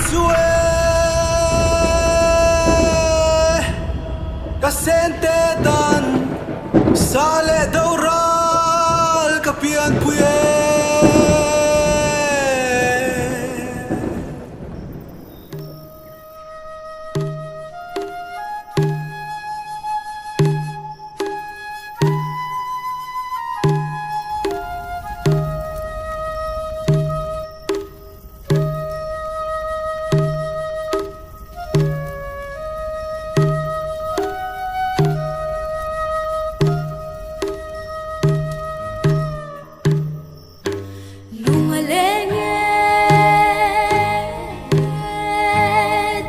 chu e Ka sente dan sa leh do ral ka pianpui e. Lungaleng e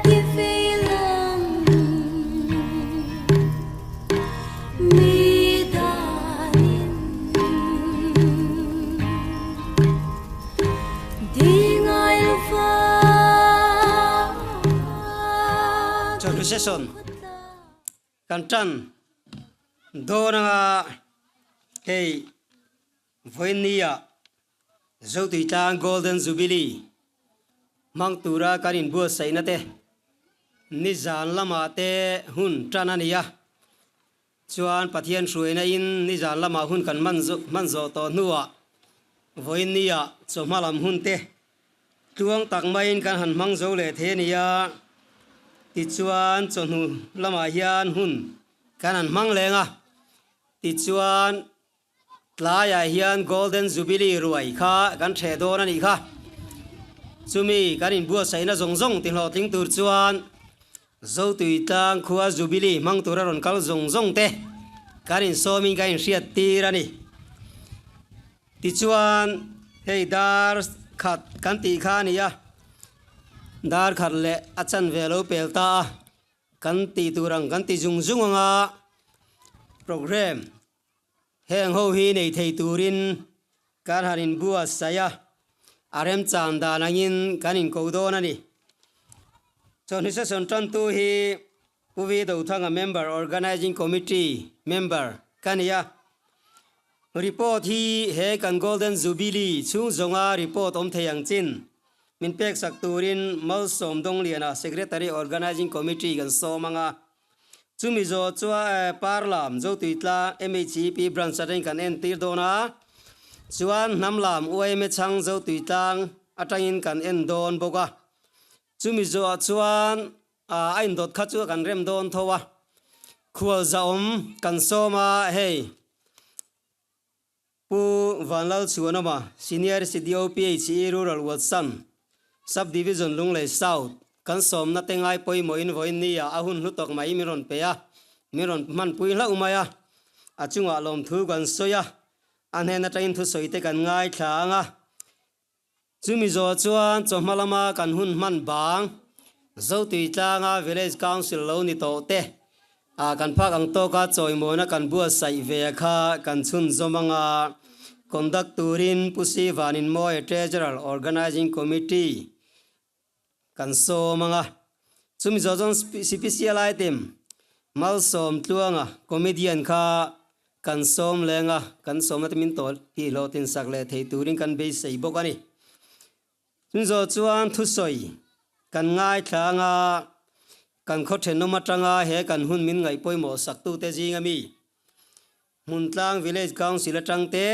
ti vei lam mi danin di ngai lo va. Chawhnu session kan tan dawn anga hei Vawinia Zotuitlang Golden Jubilee hmang tura kan inbuatsaihna te nizan lamah te hun tan a ni a, chuan Pathian hruaina in nizan lamah hun kan hman zawh tawh hnuah Vawinia chawhma lam hun te tluang tak maiin kan han hmang zo leh thei a ni a, tichuan chawhnu lamah hian hun kan han hmang leng a, tichuan Tlaiah hian Golden Jubilee ruai kha kan ṭheh dawn a nih kha. Chumi kan inbuatsaihna zawng zawng tihlawhtling tur chuan Zotuitlang khua Jubilee hmang tura rawn kal zawng zawng te kan insawmin kan inhriat tir a ni. Tichuan hei dar khat kan tih kha a ni a, dar khat leh a chanve a lo pel ta a, kan tih tur ang kan ti zung zung ang a, programme Heng ho hi nei thei turin kan han inbuatsaih a, a remchan dan angin kan inko dawn a ni. Chawhnu session tantu hi Pu Vi Dothanga Member Organizing Committee member ka ni a. Report hi he kan Golden Jubilee chhung zawnga report awm thei ang chin min peksak turin Malsawm Dongliana Secretary Organizing Committee kan sawm ang a. Chumi zawh chuan Parlam, Zotuitlang, MHEP branch atangin kan entir dawn a, chuan Hnamlam, UIMA chhang Zotuitlang atangin kan en dawn bawk a. Chumi zawhah chuan a indawt kha chu kan rem dawn tho a, khualzahawm kan sawm a, hei Pu Vanlalchhuanawma, Senior CDOPHE Rural Watson, Sub Division Lunglei South, kan sawmna te ngai pawimawhin vawiin nia a hun hlu tawk mai min rawn pe a, min rawn hmanpui hlauh mai a, a chungah lawmthu kan sawi a, a hnen atangin thusawi te kan ngaithla ang a. Chumi zawh chuan chawhma lama kan hun hman bang Zotui tlanga Village Council lo ni tawh te ah kan phak ang tawka chawimawina kan buatsaih ve kha kan chhunzawm anga conduct turin Pu Sivaninmawia Treasurer Organizing Committee kan sawm anga chumi zawh chuan Special Item Malsawm Tluanga Comedian kha kan sawm leng a, kan sawmna te min tawh tih hlawhtlin sak leh thei turin kan beisei bawk a ni. Chumi zawh chuan thusawi kan ngaithla anga kan khaw thenawm atanga he kan hun min ngaih pawimawh saktute zinga mi Hmuntlang Village Council atang te,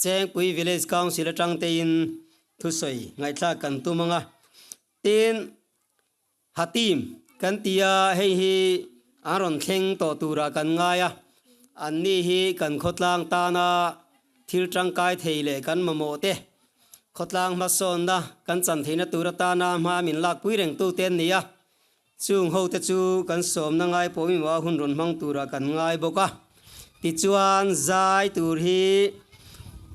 Chengpui Village Council atang tein thusawi ngaihthlak kan tum ang a. Tin, Hatim kan ti a, hei hi an rawn thleng tawh turah kan ngai a, anni hi kan khawtlang tana thil tangkai thei leh kan mamawh te, khawtlang hmasawnna kan chan theihna tur atana hma min lakpui rengtute an ni a. Chung hote chu kan sawmna ngai pawimawh a hun rawn hmang turah kan ngai bawk a. Tichuan zai tur hi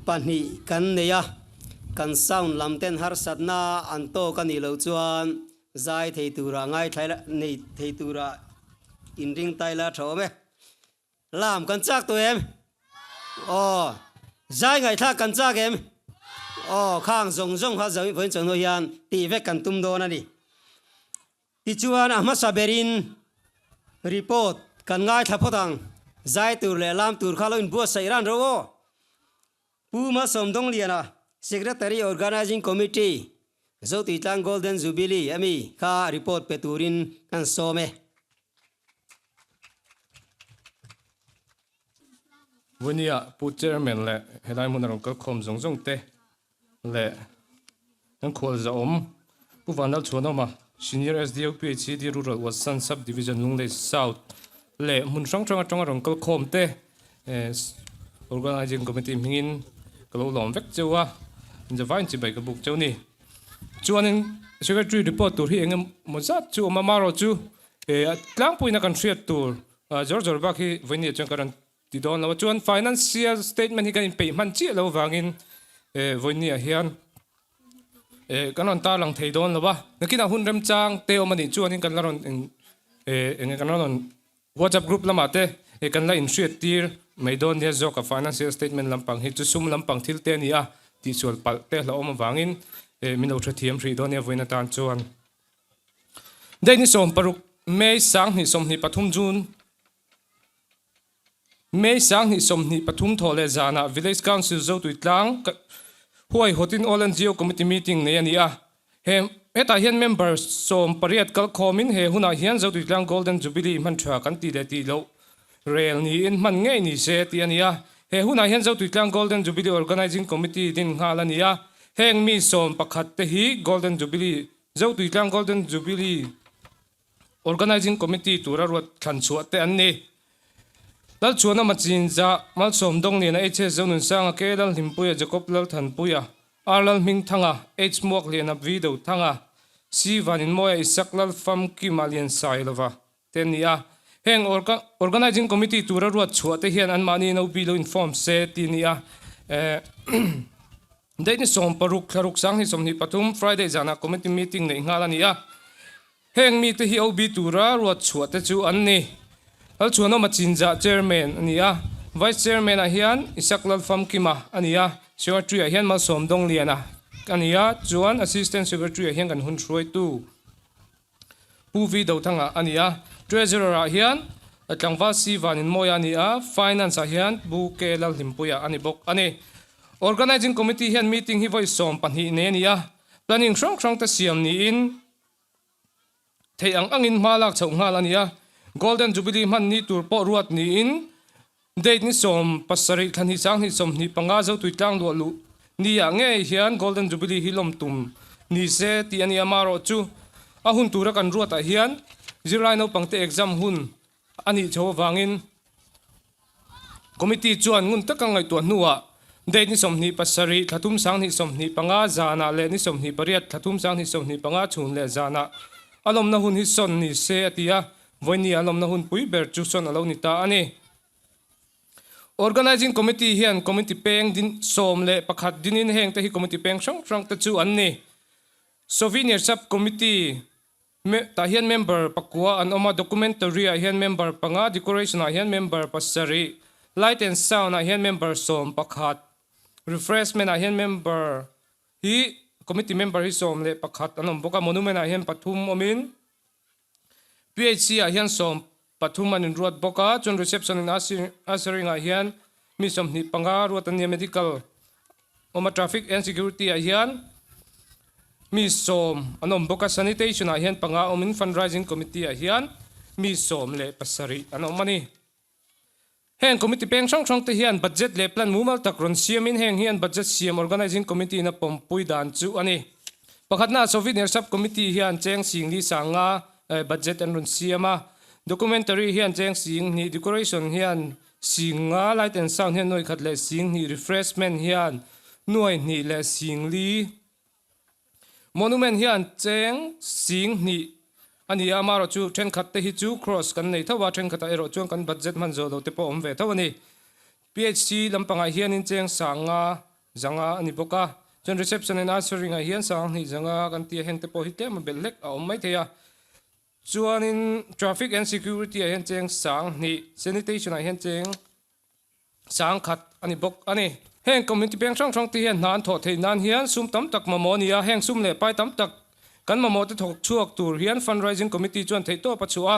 pahnih kan nei a, kan sound lam ten harsatna an tawk a nih loh chuan zai thei turah ngai thlai la nei thei turah inring tai la tha awm e. Lam kan chak tawh em? Aw, zai ngaihthlak kan chak em? Aw, khang zawng zawng kha vawiin chawhnu hian tih vek kan tum dawn a ni. Tichuan a hmasa berin report kan ngaithla phawt ang, zai tur leh lam tur kha lo inbuatsaih ran ro aw. Pu Malsawm Dongliana, Secretary Organising Committee, Zotuitlang Golden Jubilee ami kha report pe turin kan sawm e. Vunia Pu Chairman leh helai hmun a rawn kal khawm zawng zawng te leh kan khual zahawm Pu Vanlalchhuanawma, Senior SDO PHCD Rural Watson Sub Division Lunglei South leh hmun hrang hrang atanga rawn kal khawm te Organising Committee hmingin ka lo lawm vek cheu a, Javain chibai ka buk cheu ni. Chuanin Secretary report tur hi eng emaw zat chu awm a, amaherawhchu tlangpuiin a kan hriat tur zawr zawr bak hi vawiin chuan ka rawn ti dawn lo a. Chuan Financial Statement hi kan inpeih hman chiah lo vangin vawiin hian kan rawn tarlang thei dawn lo a. Nakinah hun remchang te awm a nih chuanin kan la rawn eng kan la rawn WhatsApp group lamah te kan la inhriat tir mai dawn nia zawk a financial statement lampang hi chu sum lampang thil te a ni a tihsual palh te hlauhawm avangin min lo hrethiam hrih dawn nia vawiin atan chuan Date ni 16 May 2023 June May 2023 thawh leh zanah Village Council Zotuitlang huaihawtin All NGO Committee meeting nei a ni a. He hetah hian member 18 kal khawmin he hunah hian Zotuitlang Golden Jubilee hman tha kan tih leh tih loh rel niin hman ngei ni se tih a ni a. He hunah hian Zotuitlang Golden Jubilee Organising Committee din nghal a ni a. Heng mi 11 te hi Golden Jubilee Zotuitlang Golden Jubilee Organising Committee tura ruat thlan chhuah te an ni. Lalchhuana Machinja, Malsawm Dawngliana, HS Zonunsanga, K Lalhlimpuia, Jacob Lalthanpuia, R Lalhmingthanga, H Muakliana, V Dothanga, C Vaninmawia, Isak Lalfamkima, Liansailova te an ni a. Heng Organising Committee tura ruat chhuah te hian anmahni in OB lo inform se tih a ni a. Date ni 16 thlaruk 2023 Friday zanah Committee meeting neih nghal a ni a. Heng mite hi OB tura ruat chhuah te chu an ni. Lalchhuanawma Chinzah Chairman a ni a, Vice Chairman ah hian Isak Lalfamkima a ni a, Secretary ah hian Malsawm Dawngliana a ni a, chuan Assistant Secretary ah hian kan hun hruaitu Pu V Dothanga a ni a, Treasurer ah hian Tlangval C Vaninmawia a ni a, Finance ah hian Pu K Lalhlimpuia a ni bawk a ni. Organising Committee hian meeting hi vawi 12 nei a ni a, planning hrang hrang te siam niin Theih ang angin hma lak chhoh nghal a ni a, Golden Jubilee hman ni tur pawh ruat niin date ni 70 thla hnih 2025 Zotui tlang luah luh ni ah ngei hian Golden Jubilee hi lawm tum ni se tih a ni a, marawh chu a hun tura kan ruat ah hian zirlai naupang te exam hun a nih chho avangin Committee chuan ngun taka ngaihtuah hnuah date ni 27 thla thum 2025 zanah leh ni 28 thla thum 2025 chhun leh zanah a lawmna hun hi sawn ni se a ti a, vawinia a lawmna hun pui ber chu sawn a lo ni ta a ni. Organising Committee hian Committee peng din 11 dinin hengte hi Committee peng hrang hrang te chu an ni. Souvenir Sub Committee Tah hian member pakua an awm a, documentary ah hian member panga, decoration ah hian member pasarih, light and sound ah hian member 11, refreshment ah hian member hi committee member hi 11 an awm bawk a, monument ah hian pathum awmin PHC ah hian 13 an inruat bawk a, chuan reception and ushering ah hian mi 25 ruat an ni a, medical awm a, traffic and security ah hian mi 10 an awm bawk a, sanitation ah hian panga awmin fundraising committee ah hian mi 17 an awm a ni. Heng committee peng hrang hrang te hian budget leh plan mumal tak rawn siamin heng hian budget siam organising committee in a pawmpui dan chu a ni. Pakhatna Souvenir Sub Committee hian cheng sing li sanga budget an rawn siam a, documentary hian cheng sing hnih, decoration hian sing nga, light and sound hian nuai khat leh sing hnih, refreshment hian nuai hnih leh sing li, monument hian cheng sing hnih a ni a, amaherawh chu thenkhat te hi chu cross kan nei tho a, thenkhatah erawh chuan kan budget hman zawh lo te pawh awm ve tho a ni. PHC lampangah hianin cheng sang nga zanga a ni bawk a, chuan reception and ushering ah hian sang hnih zanga kan ti a, heng te pawh hi tlem a belh hlek a awm maithei a. Chuanin traffic and security ah hian cheng sang hnih, sanitation ah hian cheng sang khat a ni bawk a ni. Heng community peng hrang hrang te hian hna an thawh theih nan hian sum tam tak mamawh a ni a, heng sum leh pai tam tak kan mamawh te thawk chhuak tur hian fundraising committee chuan theihtawp a chhuah a.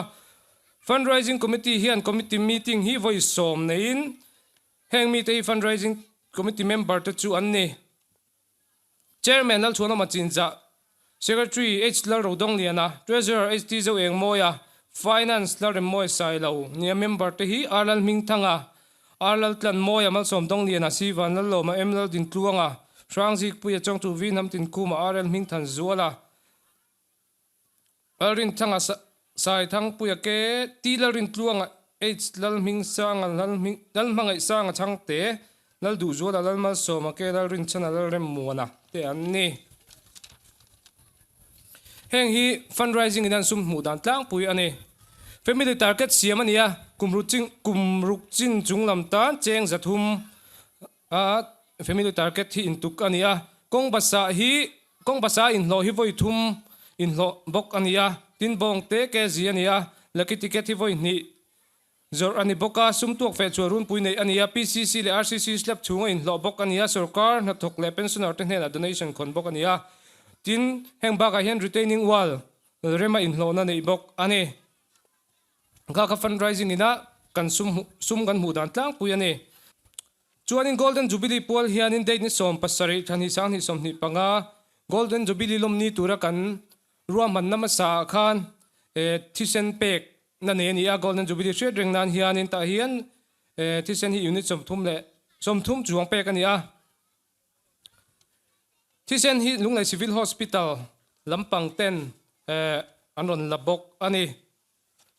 Fundraising committee hian committee meeting hi vawi 10 neiin Heng mite hi Fundraising Committee member te chu an ni. Chairman Lalchhuanawma Chinzah, Secretary H Lalrodawngliana, Treasurer HT Zoengmawia, Finance Lalremmawi Sailo nia member te hi R Lalhmingthanga, R Laltlanmawia, Malsawm Dawngliana, C Vanlallawma, M Laldintluanga, Hrangzikpuia, Chawngtu V Hnamtinkhuma, R L Hmingthanzuala, Lalrinthanga, Saithangpuia, K T Lalrintluanga, H Lalhmingsanga, Lalhmangaihsanga Chhangte, Lalduhzuala, Lalmalsawma, K Lalrinchhana, Lalremmuana te an ni. Heng hi fundraising in an sum hmuh dan tlangpui a ni. Family target siam a ni a, kum ruk chin chung lam tan cheng 300 A family target hi intuk a ni a, kawng basa hi kawng basa inhlawh hi vawi thum inhlawh bawk a ni a, tin bawng te kg a ni a, lucky ticket hi vawi hnih zawrh a ni bawk a, sum tuak feh chhuah runpui neih a ni a, PCC leh RCC slab chhunga inhlawh bawk a ni a, sorkar hnathawk leh pensioner te hnenah donation khawn bawk a ni a, tin heng bakah hian retaining wall rema inhlawhna neih bawk a ni. Kha kha fundraising ina kan sum sum kan hmuh dan tlangpui a ni. Chuanin Golden Jubilee pual hianin date ni 70 thla hnih 20 25 Golden Jubilee lawmni tura kan ruahmanna hmasa ah khan thisen pek na nei a ni a, Golden Jubilee hriat reng nan hianin tah hian thisen hi unit 30 chuang pek a ni a. Thisen hi Lunglei Civil Hospital lampang ten an rawn la bawk a ni.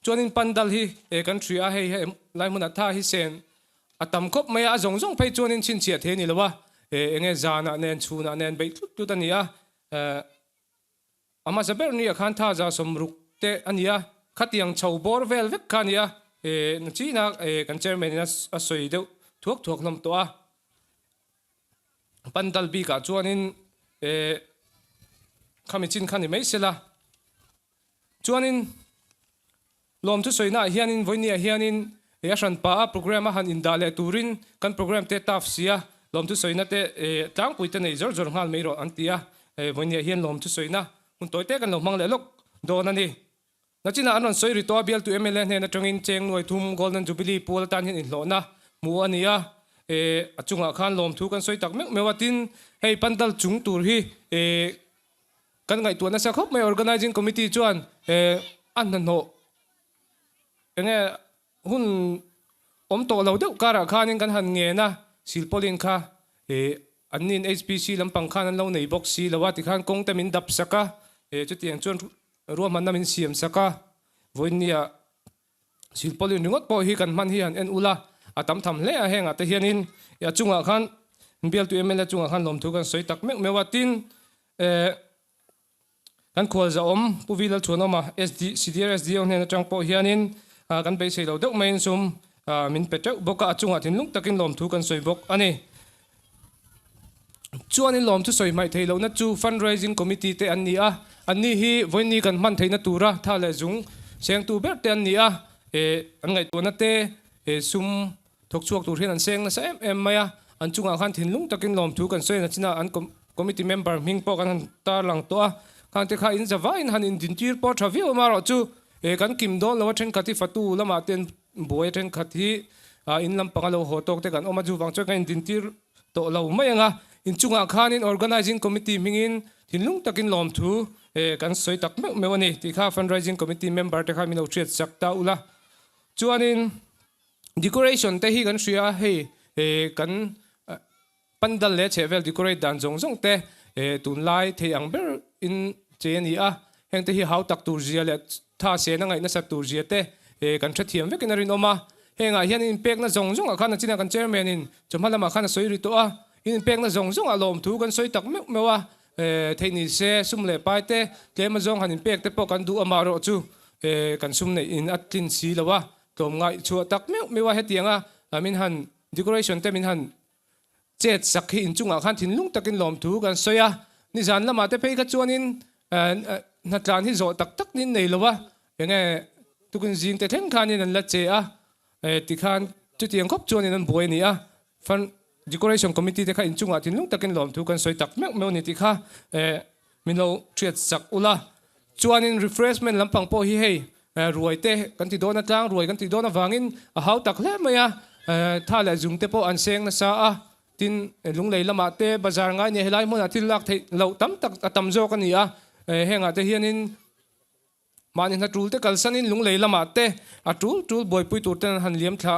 Chuanin pandal hi e kan hria a, hei he lai hmunah tha hi sen a tam khawp mai a, a zawng zawng phei chuanin chhinchhiah thei a ni lo a, e enge zanah nen chhunah nen beih tlut tlut a ni a, e a hmasa ber nia khan tha 160 te a ni a, khatiang chho bawr vel vek kha a ni a, e nachina e kan chairman in a sawi deuh thuak thuak hlawm tawh a. Pandal bikah chuanin e khami chin kha ni mai sela. Chuanin lawmthu sawinaah hianin vawinia hianin eh a hranpa a program a han indah leh turin kan program te taf sia lawmthu sawina te eh tlangpui te nei zawr zawr nghal mai rawh an ti a, eh vawinia hian lawmthu sawina hun tawi te kan lo hmang leh lawk dawn a ni. Nachinah an rawn sawi ri tawh a, bialtu mla hnen atangin cheng nuai thum Golden Jubilee pual atan hian inhlawhna hmuh a ni a, eh a chungah khan lawmthu kan sawi tak meuh meuh a, tin hei pandal chung tur hi eh Kan ngaihtuah nasa khawp mai Organizing Committee chuan a hnahnawh enge hun awm tawh lo deuh karah khanin kan han ngen a, silpawlin kha an nin HPC lampang khan an lo nei bawk si lo a tikhan kawng te min dap sak a, chutiang chuan ruahmanna min siam sak a, vawiinniah Silpawlin ringawt pawh hi kan hman hi han en ula, a tam tham hle a, hengah te hianin a chungah khan bialtu mla chungah khan lawmthu kan sawi tak meuh meuh a, tin eh kan khualzahawm Pu Vi Lalchhuanawma SD CDR SDO hnen atang pawh hianin kan beisei lo deuh maiin sum min pe teuh bawk a, a chungah thinlung takin lawmthu kan sawi bawk a ni. Chuanin lawmthu sawi hmaih theih lohna chu Fundraising Committee te an ni a, anni hi vawiinni kan hman theihna tura tha leh zung sengtu ber te an ni a, eh an ngaihtuahna te eh sum thawk chhuak tur hian an seng nasa em em mai a, an chungah khan thinlung takin lawmthu kan sawi a chinah an committee member hming pawh kan han tarlang tawh a, khang te kha in zavaiin han indintir pawh tha viau amarawh chu eh kan kim dawn lo a thenkhat hi fatu lamah te an buai a thenkhat hi ah in lampanga lo haw tawk te kan awm a chuvang chuan kan indintir tawh lo mai ang a, inchungah khanin Organizing Committee hmingin thinlung takin lawmthu eh kan sawi tak meuh meuh a ni tih kha Fundraising Committee member te kha min lo hriat chak ta ula. Chuanin decoration te hi kan hria a, hei eh kan pandal leh chhehvel decorate dan zawng zawng te eh tunlai thei ang ber in che a ni a, heng te hi hau tak tur zia leh tha sena ngaih nasat tur zia te eh kan hrethiam vekin a rinawm a. Hengah hian inpekna zawng zawngah khan a chinah kan chairman in chawhma lamah khan a sawi ri tawh a, inpekna zawng zawngah lawmthu kan sawi tak meuh meuh a, theih ni se sum leh pai te tlem azawng han inpek te pawh kan duh amah erawh chu kan sum neih in a tlin si lo a, tlawmngaih chhuah tak meuh meuh a hetianga min han decoration te min han Chet sak hi inchungah khan thinlung takin lawmthu kan sawi a, nizan lamah te phei kha chuanin hnatlan hi zawh tak tak nin nei lo a, enge tukin zing te thleng khanin an la che a, tikhan chutiang khawp chuanin an buai a ni a, fund decoration committee te kha inchungah thinlung takin lawmthu kan sawi tak meuh meuh a ni tih kha min lo hriat sak ula. Chuanin refreshment lampang pawh hi hei ruai te kan ti dawn a, tlang ruai kan ti dawn avangin a hau tak hle mai a, tha leh zung te pawh an seng nasa a, tin lunglei lamah te bazar ngai nia helai hmunah thil lak theih loh tam tak a tam zawk a ni a. Hengah te hianin mahni hna tul te kalsanin lunglei lamah te a tul tul buaipui tur ten an han liam thla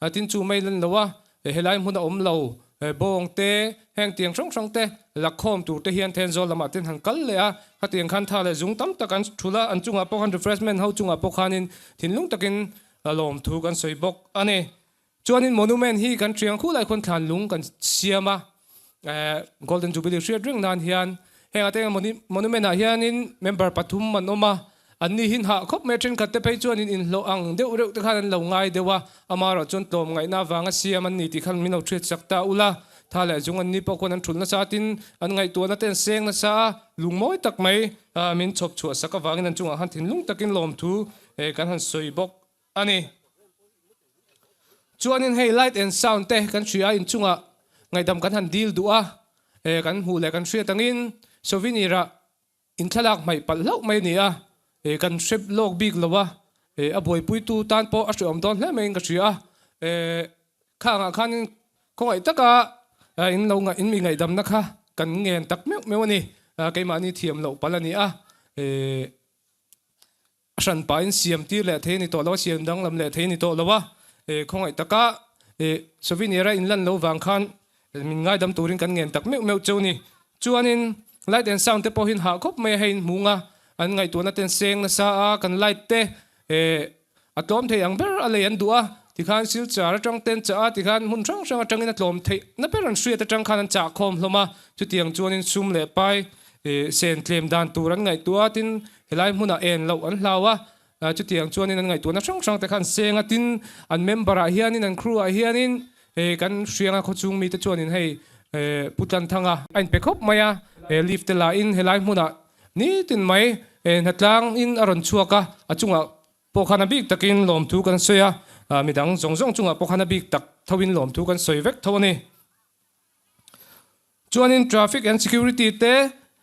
a, tin chu mai lan lo a, helai hmun a awm lo, bawng te, heng tiang hrang hrang te lakkhawm tur te hian Thenzawl lamah ten han kal leh a, khatiang khan tha leh zung tam tak an thul a, an chungah pawh khan refreshment ho chungah pawh khanin thinlung takin lawmthu kan sawi bawk a ni. Chuanin monument hi kan ṭiang khulai khawn thlan lung kan siam a, Golden Jubilee hriat reng nan hian heng ate monument ah hianin member pathum an awm a, an ni hin hah khawp mai a, thenkhat te phei chuanin inhlawh ang deuh reuh te khan an lo ngai deuh a, amaherawh chuan tlawm ngaihna avanga siam an ni tih khan min lo hriat chak ta ula, tha leh zung an ni pawh khawn an thulh nasa tin an ngaihtuahna te an seng nasa a, lung mawi tak mai min chhawp chhuah sak avangin an chungah khan thinlung takin lawmthu kan han sawi bawk a ni. Chuanin hei light and sound te kan hria a inchungah ngaihdam kan han dil duh a, eh kan hmuh leh kan hriat angin souvenir ah inthlalak hmaih palh hlauh mai a ni a, eh kan hre lawk bik lo a, eh a buaipuitu tan pawh a hreawm dawn hle maiin ka hria a, eh khangah khanin khawngaih taka in lo in mi ngaihdamna kha kan ngen tak meuh meuh a ni, keimahni thiam loh palh a ni a, eh. A hran pahin siam tir leh thei a ni tawh lo a, siam danglam leh thei a ni tawh lo a, khawngaih taka souvenir a inlan lo vang khan min ngaidam turin kan ngen tak meuh meuh cheu ni. Chuanin light and sound te pawhin hah khawp mai a, hei in hmung a, an ngaihtuahna ten seng nasa a, kan light te a tlawm thei ang ber a lei an duh a, tikhan silchar atang ten chah a, tikhan hmun hrang hrang atangin a tlawm theih na ber an hriat atang khan an chah khawm hlawm a, chutiang chuanin sum leh pai sen tlem dan tur an ngaihtuah a, tin Helai hmunah en loh an hlau a, chutiang chuanin an ngaihtuahna hrang hrang te kha an seng a, tin an member ah hianin an crew ah hianin kan Hrianga khawchhung mite chuanin hei Pu Tlanthanga a inpe khawp mai a, lift te la in helai hmunah nitin mai hnatlang in a rawn chhuak a, a chungah pawh khan a bik takin lawmthu kan sawi a, midang zawng zawng chungah pawh khan a bik tak thoin lawmthu kan sawi vek tho a ni. Chuanin traffic and security te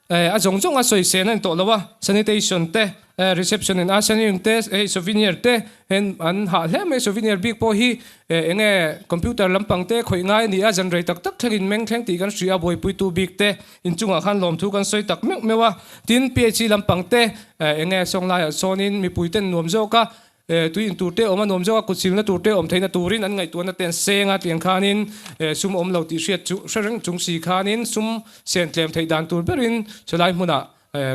a zawng zawng a sawi sen a ni tawh lo a, sanitation te, reception and ushering te, hei souvenir te hen an hah hle mai, souvenir bik pawh hi eng nge computer lampang te khawih ngai a ni a, zan rei tak tak thlengin meng thleng tih kan hria a, buaipuitu bik te inchungah khan lawmthu kan sawi tak meuh meuh a, tin PHC lampang te eng nge sawng laiah sawnin mipui ten nuam zawk a, Tui in tur te awm a nuam zawk a, kut silna tur te awm theihna turin an ngaihtuahna te an seng a, tiang khanin sum awm lo tih hriat chu hre reng chung si khanin sum sen tlem theih dan tur berin chulai hmunah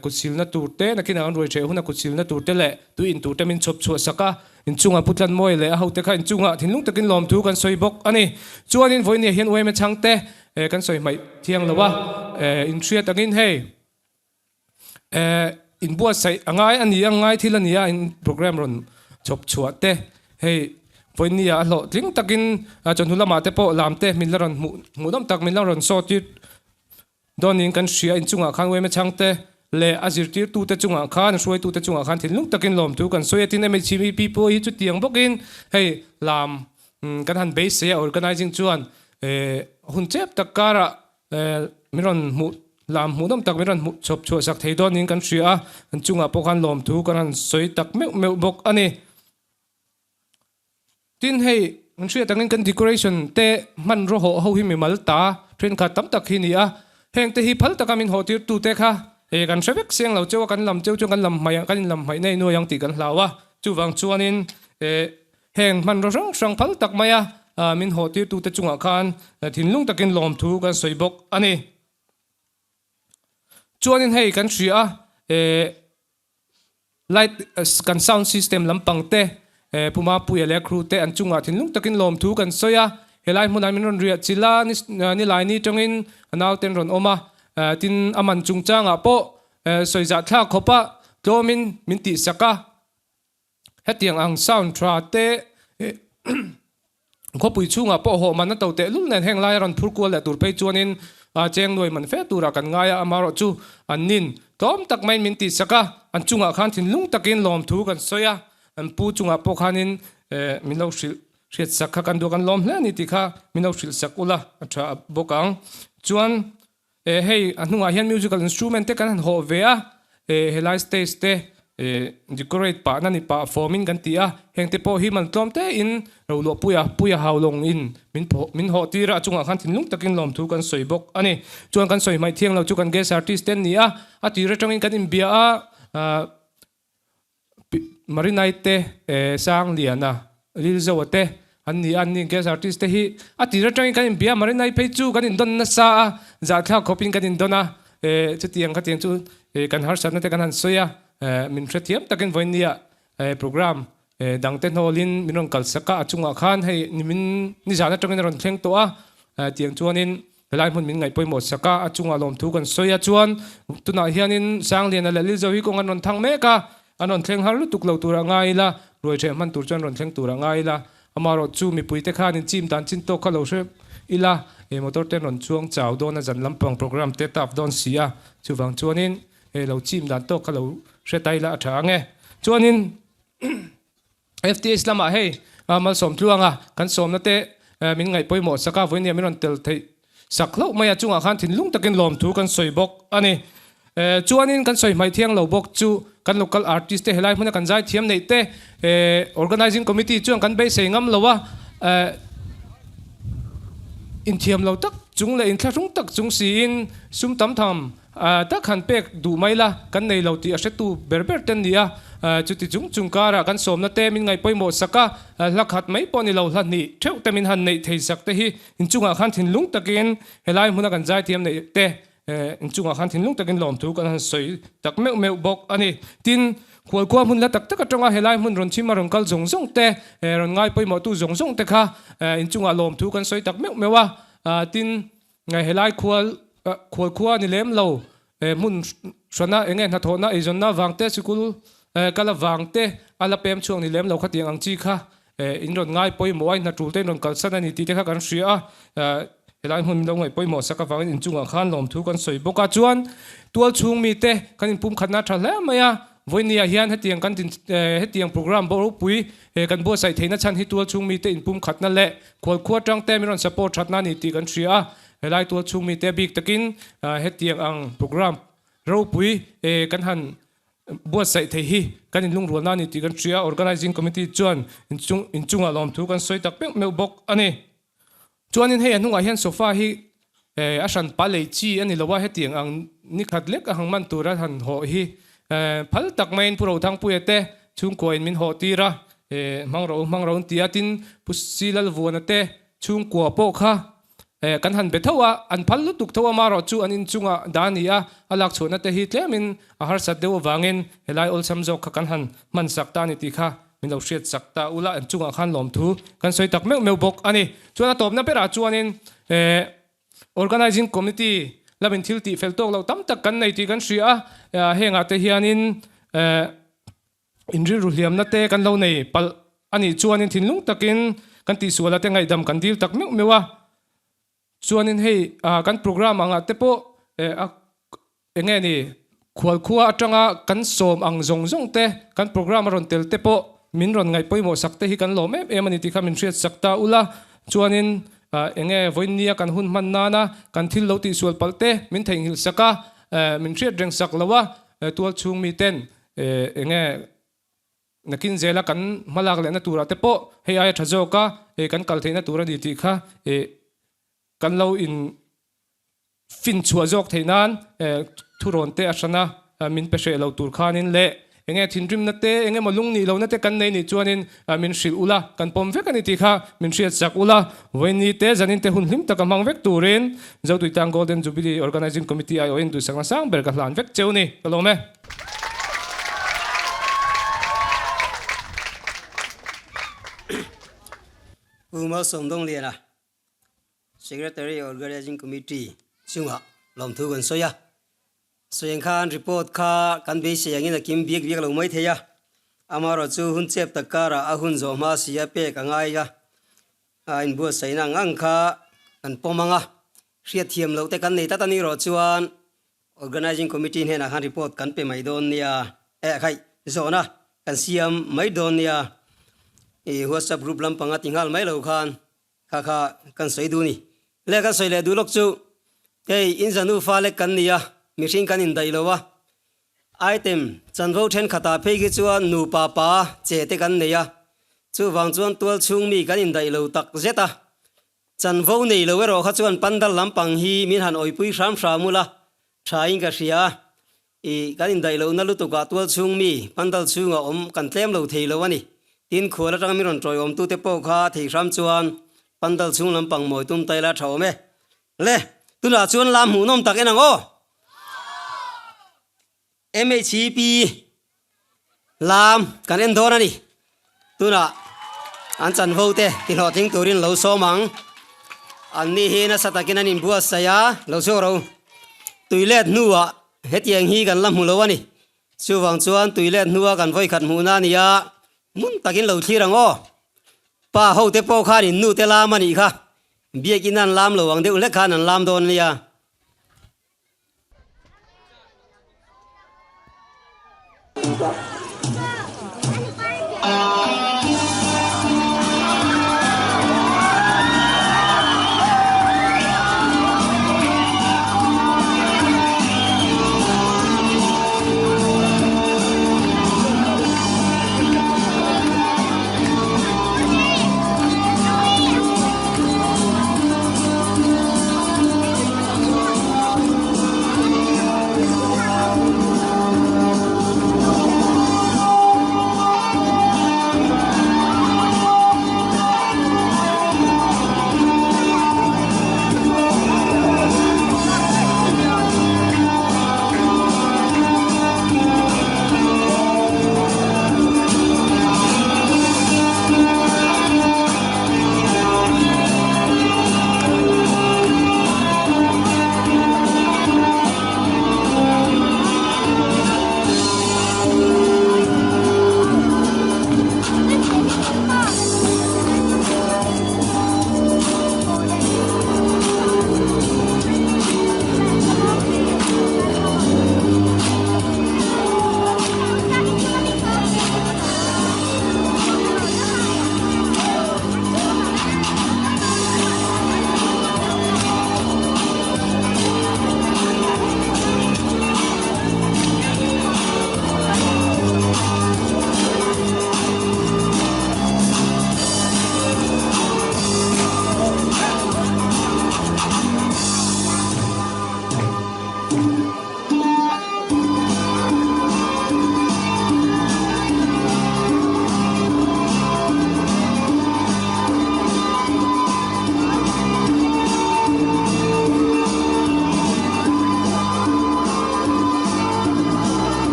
kut silna tur te nakinah an ruai hreh huna kut silna tur te leh tui in tur te min chhawp chhuah sak a, inchungah Pu Tlanmawi leh a hote kha inchungah thinlung takin lawmthu kan sawi bawk a ni. Chuanin vawinia hian uaime chhangte kan sawi hmaih thiang lo a, inhriat angin hei. Eh, inbuatsaih a ngai a ni a, ngai thil a ni a, in program rawn chhawp chhuah te, hei vawinia a hlawhtling takin chawhnu lamah te pawh lam te min la rawn hmuh hmuh nawm tak min la rawn saw tir dawn niin kan hria, inchungah khan uaime chhang te leh a zirtirtute chungah khan a hruaitute chungah khan thinlung takin lawmthu kan sawi a, tin MHCP pawh hi chutiang bawkin hei lam kan han beisei a organizing chuan eh hun chep tak karah Min rawn hmuh lam hmuh nawm tak min rawn hmuh chhawp chhuah sak thei dawn niin kan hria a, an chungah pawh khan lawmthu kan han sawi tak meuh meuh bawk a ni. Tin hei kan hriat angin kan decoration te hmanraw hawh ho hi mimal ta thenkhat tam tak hi ni a, heng te hi phal taka min hawh tir tute kha hei kan hre vek seng lo cheu a, kan lam cheu chuan kan lam hmaih kan inlam hmaih nei nuai ang tih kan hlau a, chuvang chuanin eh Heng hmanraw hrang hrang phal tak maia min hawh tirtute chungah khan thinlung takin lawmthu kan sawi bawk a ni. Chuanin hei kan hria a, light kan sound system lampang te, Pu Mapuia leh a crew te an chungah thinlung takin lawmthu kan sawi a. Helai hmunah min rawn riah chilh a, nilaini tangin a nauten rawn awm a, tin a man chungchangah pawh sawi zahthlak khawpa tlawmin min tihsak a. Hetiang ang sound tha te khawpui chhungah pawh hawh man a to tehlul nen heng laia rawn phur kual leh tur phei chuanin cheng nuai man fe turah kan ngai a, amaherawh chu an nin tlawm tak maiin min tihsak a, an chungah khan thinlung takin lawmthu kan sawi a, an pu chungah pawh khanin min lo hrilh hriatsak kha kan duh a kan lawm hle a ni tih kha min lo hrilhsak ula a tha bawk ang. Chuan hei a hnungah hian musical instrument te kan han hawh ve a, helai stage te. Decorate pah na ni pah form in kan ti a, heng te pawh hi man tlawm te in Roluah Puia, Puia Haulawng in min phawh min hawh tir a, a chungah khan thinlung takin lawmthu kan sawi bawk a ni. Chuan kan sawi hmaih thiang lo chu kan guest artist te an ni a, a tir atangin kan inbia a, Marinai te, Sangliana, Lilzoa te an ni a, an ni guest artist te hi a tir atangin kan inbia a, Marinai phei chu kan indawn nasa a, zahthlak khawpin kan indawn a, chutiang khatiang chu kan harsatna te kan han sawi a, min hrethiam takin vawinia program dangte hnawlin min rawn kalsak a, a chungah khan hei nimin nizan atangin a rawn thleng tawh a, tiang chuanin Helai hmun min ngaih pawimawh sak a, a chungah lawmthu kan sawi a, chuan tunah hianin Sangliana leh Lilzo hi kawng an rawn thang mek a, an rawn thleng har lutuk lo turah ngai ila, ruai ṭheh hman tur chuan rawn thleng turah ngai ila, amaherawh chu mipuite khan in chim dan chin tawk kha lo hre ila, he motor te an rawn chuang chau dawn a, zan lampang program te tap dawn si a, chuvang chuanin he lo chim dan tawk kha lo hre ta ila a ṭha ang e. Chuanin. FTH lamah hei Malsawm Tluanga kan sawmna te min ngaih pawimawh sak a, vawinia min rawn tel theih sak hlauh mai a, chungah khan thinlung takin lawmthu kan sawi bawk a ni. Chuanin kan sawi hmaih thiang lo bawk chu kan local artist te helai hmuna kan zai thiam neih te organizing committee chuan kan beisei ngam lo a, inthiam lo tak chung leh inthlahrung tak chung siin sum tam tham Tak han pek duh mai la, kan nei lo tih a hretu ber ber te an ni a. Chuti chung chung karah kan sawmna te min ngaih pawimawh sak a, hla khat mai pawh ni lo hla hnih theuh te min han neih thei sak te hi inchungah khan thinlung takin helai hmuna kan zaithiam neih te inchungah khan thinlung takin lawmthu kan han sawi tak meuh meuh bawk a ni. Tin, khualkhua hmun la tak tak atanga helai hmun rawn chhim a rawn kal zawng zawng te, rawn ngai pawimawhtu zawng zawng te kha inchungah lawmthu kan sawi tak meuh meuh a. Tin, Helai khual khual khua a ni lem lo. Hmun hrana eng nge hnathawhna eizawnna vang te, sikul kal avang te a la pem chhuak ni lem lo khatiang ang chi kha in rawn ngai pawimawh a, in hnatul te in rawn kalsan a ni tih te kha kan hria a. Helai hmun min lo ngaih pawimawh sak avangin inchungah khan lawmthu kan sawi bawk a. Chuan tual chhung mite kan inpumkhatna a tha hle mai a. Vawinia hian hetiang kan din hetiang program ropui kan buatsaih theihna chhan hi tual chhung mite inpumkhatna leh Khualkhua tangte min rawn support thatna a ni tih kan hria a, helai tual chhung mite bik takin hetiang ang program ropui kan han buatsaih thei hi kan inlungrualna a ni tih kan hria a, Organizing Committee chuan inchungah lawmthu kan sawi tak meuh meuh bawk a ni. Chuanin hei a hnungah hian sofa hi a hran pa lei chi a ni lo a, hetiang ang nikhat lek a hang man tura han hawh hi phal tak maiin Pu Rothangpuia te chhungkuain min hawh tir a, hmang rawh u hmang rawh u an ti a, tin Pu Silalvuana te chhungkua pawh kha kan han be tho a, an phal lutuk tho a, marawh chu an inchungah dah a ni a, a lak chhuahna te hi tlemin a harsat deuh avangin helai awlsam zawk kha kan han hman sak ta a ni tih kha min lo hriat sak ta ula, an chungah khan lawmthu kan sawi tak meuh meuh bawk a ni. Chuan a tawpna berah chuanin Organizing Committee lamin thil tih fel tawk loh tam tak kan nei tih kan hria a, hengah te hianin inrilru hliamna te kan lo nei palh a nih chuanin thinlung takin kan tihsuala te ngaihdam kan dil tak meuh meuh a. Chuanin hei kan program angah te pawh a Eng nge ni, khualkhua atanga kan sawm ang zawng zawng te, kan program a rawn tel te pawh min rawn ngaih pawimawh sak te hi kan lawm em em a ni tih kha min hriat sak ta ula. Chuanin eng nge vawinia kan hun hman nana kan thil lo tihsual palh te min theihnghilh sak a, min hriat reng sak lo a, tual chhung miten eng nge nakin zela kan hmalak lehna turah te pawh hei aia tha zawka kan kal theihna tur a ni tih kha kan lo in Fin chhuah zawk theih nan thurawn te a hran a, min pe hreh lo tur khanin leh enge thinrimna te, enge maw lung nih lohna te kan nei nih chuanin min hrilh ula, kan pawm vek a ni tih kha min hriat sak ula. Vawiini te, zanin te hun hlim taka hmang vek turin Zotuitang Golden Jubilee Organizing Committee aiawhin duhsakna sang ber ka hlan vek cheu ni. Ka lawm e. Pu Malsawmdawngliana Secretary Organizing Committee chungah lawmthu kan sawi a, sawiang khan report kha kan beisei angin a kim biak biak lo mai thei a, amaherawh chu hun chep tak karah a hun zawh hma si a pek a ngai a, a inbuatsaihna ang ang kha kan pawm ang a, hriatthiam loh te kan nei tlat a nih rawh chuan Organizing Committee hnenah khan report kan pe mai dawn nia, eh khaih zawhna kan siam mai dawn nia, i WhatsApp group lampanga ti nghal mai lo khan Kha kha kan sawi duh ni. Le kan sawi leh duh lawk chu, hei in zanu fa lek kan ni a, mihring kan indaih lo a. Item, Chanvo thenkhatah phei khi chuan nupa pa che te kan nei a, chuvang chuan tual chhung mi kan indaih lo tak zet a. Chanvo nei lo erawh kha chuan pandal lampang hi min han awipui hram hram ula thain ka hria a. I kan indaih lohna lutukah tual chhung mi pandal chhungah awm kan tlem lo thei lo a ni. Tin, khual atanga min rawn tawiawmtute pawh kha thei hram chuan pandal chhung lampang mawi tum ta ila tha awm e. Le, tunah chuan lam hmuhnawm tak en ang aw. MHEP lam kan en dawn a ni. Tunah an chanvo te tihlawhtling turin lo sawm ang. An ni hi nasa takin an inbuatsaih a, lo chhuak ro. Tuilet hnuah hetiang hi kan la hmu lo a ni. Chuvang chuan tuilet hnua kan vawikhat hmuhna a ni a, hmun takin lo thlir ang aw. Pa hote pawh khan in nute lam a nih kha, biakin an lam lo ang deuh hlek khan an lam dawn a nia.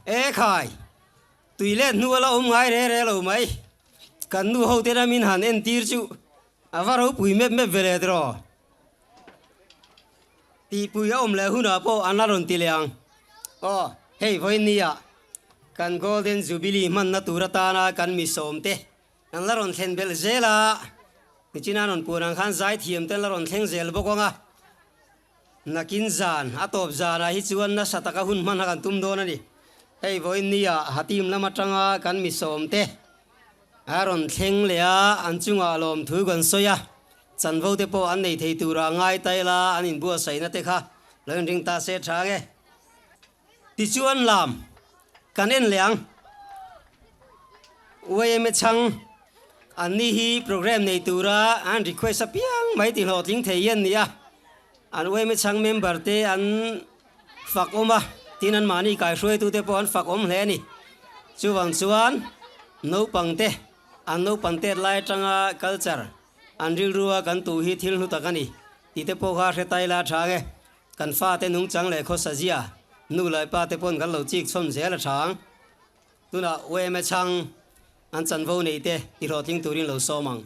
E khai, tui let hnu a la awm ngai re re lo mai. Kan nu ho te ramin han entir chu a va ropui mep mep ve leh tiraw. Tihpui a awm leh hunah pawh an la rawn ti leh ang. Aw, hei vawiinnia kan Golden Jubilee hmanna tur atana kan mi sawmte an la rawn thlen belh zel a, nichina rawn puan ang khan zaithiam te an la rawn thleng zel bawk ang a. Nakin zan, a tawp zanah hi chuan nasa taka hun hman kha kan tum dawn a ni. Hei vawiinnia Hatim lam atanga kan mi sawmte a rawn thleng leh a, an chungah lawmthu kan sawi a, chanvo te pawh an nei thei turah ngai ta ila an inbuatsaihna te kha lo inring ta se tha nge. Tichuan lam kan en leh ang. Yma chhang an ni hi programme nei tura an request apiang mai ti hlawhtling thei hi an ni a, an yma chhang member te an fak awm a, tin an mahni kaihruaitute pawh an fak awm hle a ni. Chuvang chuan naupang te an naupan tet lai atanga culture an rilrua kan tuh hi thil hlu tak a ni tih te pawh kha hre taila tha nge. Kan fate nungchang leh khawsa zia. Nu leh pa te pawn kan lo chik chhawm zel a chang. Tunah UMA chhang an chanvo nei te ti hlawhtling turin lo sawm ang.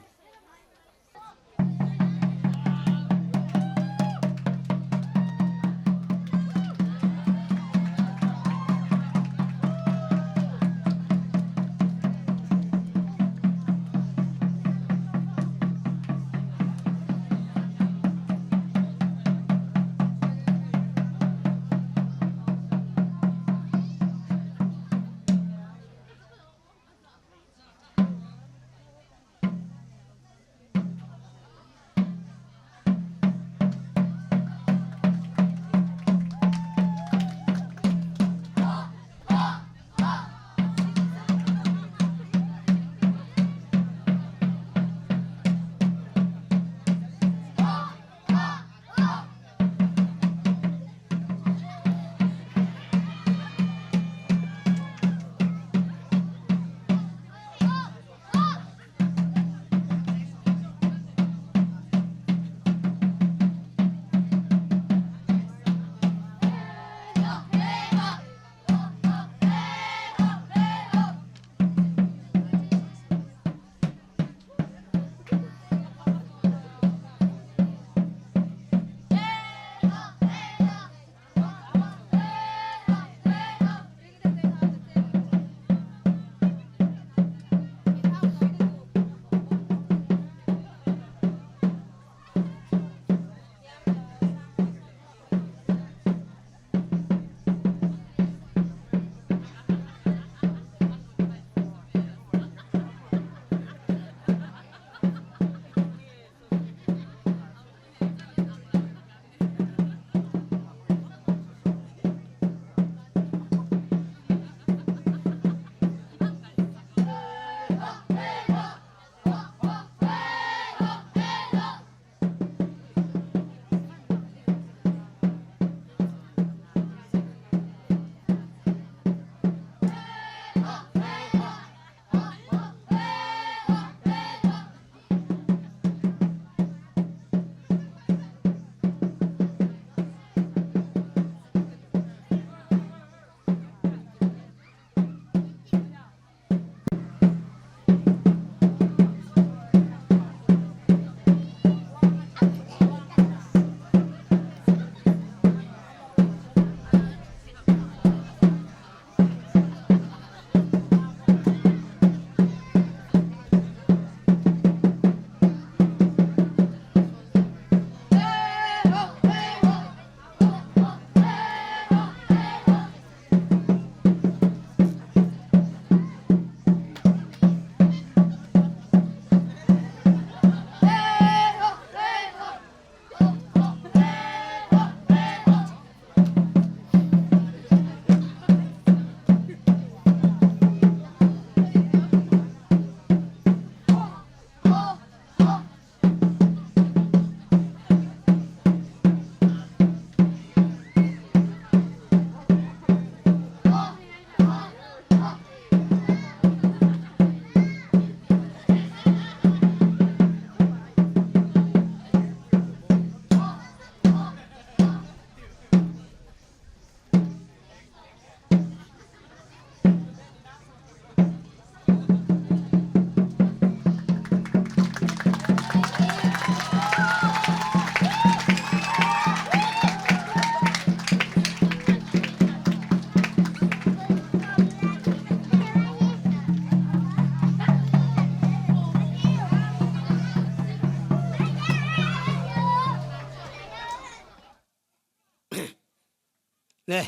Le,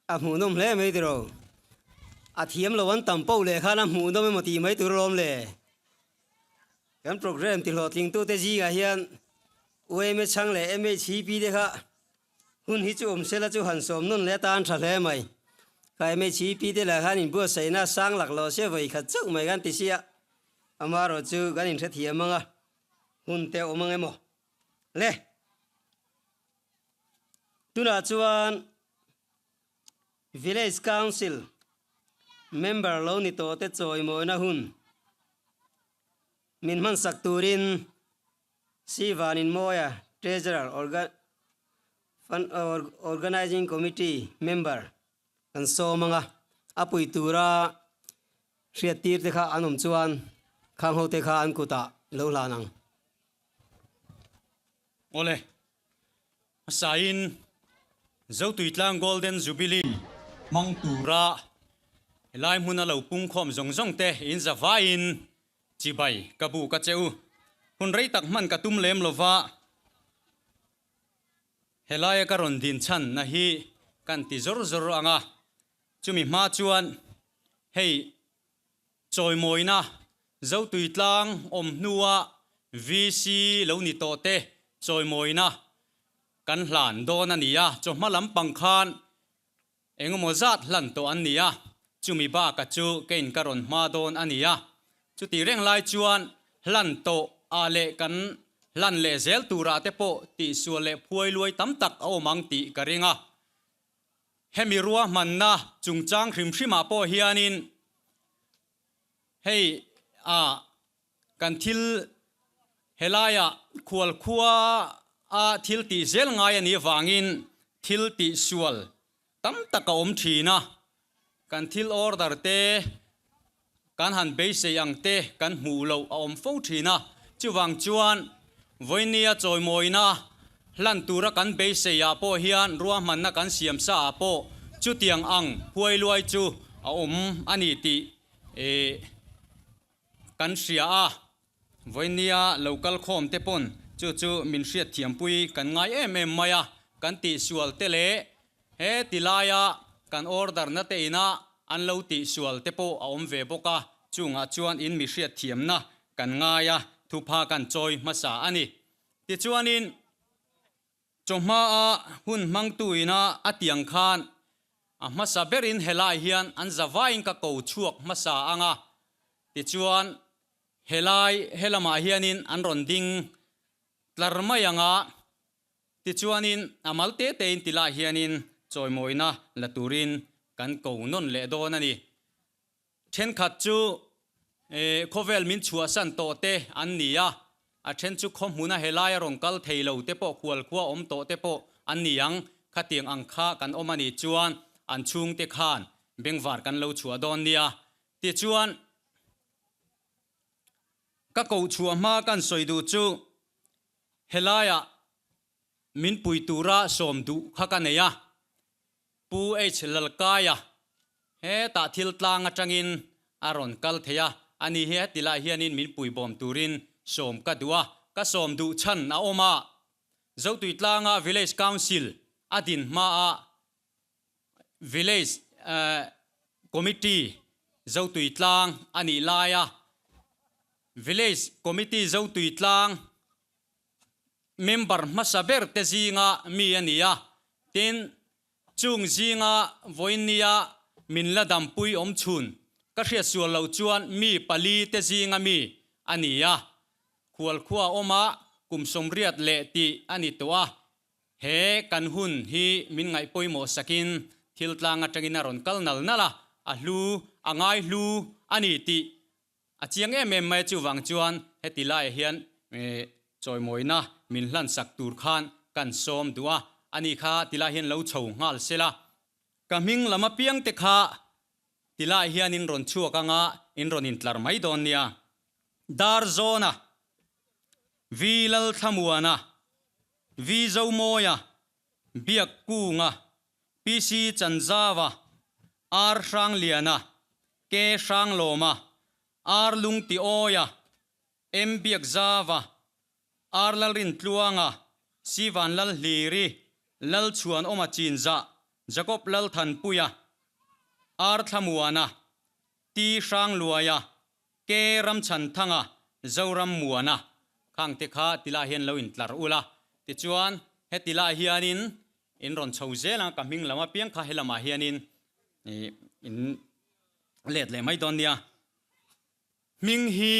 a hmuhnawm hle mai tiraw? A thiam lo an tam poh leh khan a hmuhnawm emaw tih mai tur alawm le. Kan program ti hlawhtlingtute zingah hian UMA chhang leh MHCP te kha hun hi chu awm sela chu han sawm nawn leh atan tha hle mai. Kha MHCP te lah khan inbuatsaihna sang lak lo se vawi khat chauh mai kan ti sia. Amaherawhchu kan inhrethiam ang a, hun te a awm ang emaw le. Tunah chuan Village Council member lo ni tawh te chawimawina hun min hmansak turin Sivaninmawia, Treasurer, Organ. Kan Organising Committee member kan sawm anga a pui tura hriattir te kha an awm chuan khang ho te kha an kutah lo hlan ang. Awle, hmasain Zotuitlang Golden Jubilee hmang tura helai hmuna lo pungkhawm zawng zawng te in zavaiin chibai ka buk a che u. Hun rei tak hman ka tum lem lova, helaia ka rawn din chhan na hi kan ti zawr zawr ang a, chumi hma chuan hei Chawimawina Zotuitlang awm hnua VC lo ni tawh te chawimawina kan hlan dawn a ni a, chawhma lampang khan engemaw zat hlan tawh an ni a, chumi baka chu kein ka rawn hma dawn a ni a. Chuti reng lai chuan hlan tawh ah leh kan hlan leh zel turah te pawh tihsual leh phuai luai tam tak a awm ang tih ka ring a. Hemi ruahmanna chungchang hrim hrimah pawh hianin hei a kan thil helaia khualkhua a thil tih zel ngai a nih avangin thil tih sual tam tak a awm thin a, kan thil order te kan han beisei ang te kan hmuh loh a awm fo thin a, chuvang chuan vawinia chawimawina hlan tura kan beisei ah pawh hian ruahmanna kan siam sa ah pawh chutiang ang huai luai chu a awm a ni tih kan hria a. Vawinia lo kal khawm te pawn chu chu min hriatthiampui kan ngai em em mai a, kan tihsual te leh he ti laia kan order na te ina an lo tihsual te pawh a awm ve bawk a, chungah chuan in mi hriatthiamna kan ngai a, thupha kan chawi hmasa a ni. Tichuanin. Chawhma a hun hmangtu ina a tiang khan a hmasa berin helai hian an zavaiin ka ko chhuak hmasa ang a, tichuan helai helamah hianin an rawn ding tlar mai ang a, tichuanin a mal te tein tilai hianin chawimawina la turin kan ko nawn leh dawn a ni. Thenkhat chu khawvel min chhuahsan tawh te an ni a, a then chu khaw hmuna helai a rawn kal thei lo te pawh khualkhua awm tawh te pawh an ni ang. Khatiang ang kha kan awm a nih chuan an chhungte khan bengvar kan lo chhuah dawn nia. Tichuan, ka koh chhuah hma kan sawi duh chu helaiah min pui tura sawm duh kha ka nei a. Pu H. Lalkaia hetah thil tlang atangin a rawn kal thei a, ani hi heti lai hianin min puibawm turin sawm ka duh a, ka sawm duh chhan a awm a. Zotuitlanga Village Council a din hmaah Village Committee Zotuitlang a nih laia Village Committee Zotuitlang Member hmasa ber te zinga mi a ni a, tin, chung zinga vawinia min la dampui awm chhun ka hriat sual loh chuan mi pali te zinga mi a ni a, khualkhua awma kum 80 leh tih a ni tawh a, he kan hun hi min ngaih pawimawh sakin thil tlang atangin a rawn kal nal nal a, a hlu, a ngai hlu a ni tih A chiang em em mai a chuvang chuan heti laiah hian chawimawina min hlansak tur khan kan sawm duh a, ani kha tilai hian lo chho nghal sela. Ka hming lam apiang te kha tilai hian in rawn chhuak anga in rawn intlar mai dawn nia. Darzawna, Vi Lalthlamuana, Vi Zomawia, Biakkunga, PC Chanzava, Ar Hrangliana, K Hranglawma, Ar Lungtiawia, M Biakzava, Ar Lalrintluanga, C Vanlalhliri, Lalchhuanawma Chinzah, Jacob Lalthanpuia, Ar Thlamuana, T Hrangluaia, K Ramchhanthanga, Zoram Muana khang te kha tilai hian lo intlar ula. Tichuan, heti lai hianin in rawn chho zel ang, ka hming lam apiang kha helamah hianin in let leh mai dawn nia. Hming hi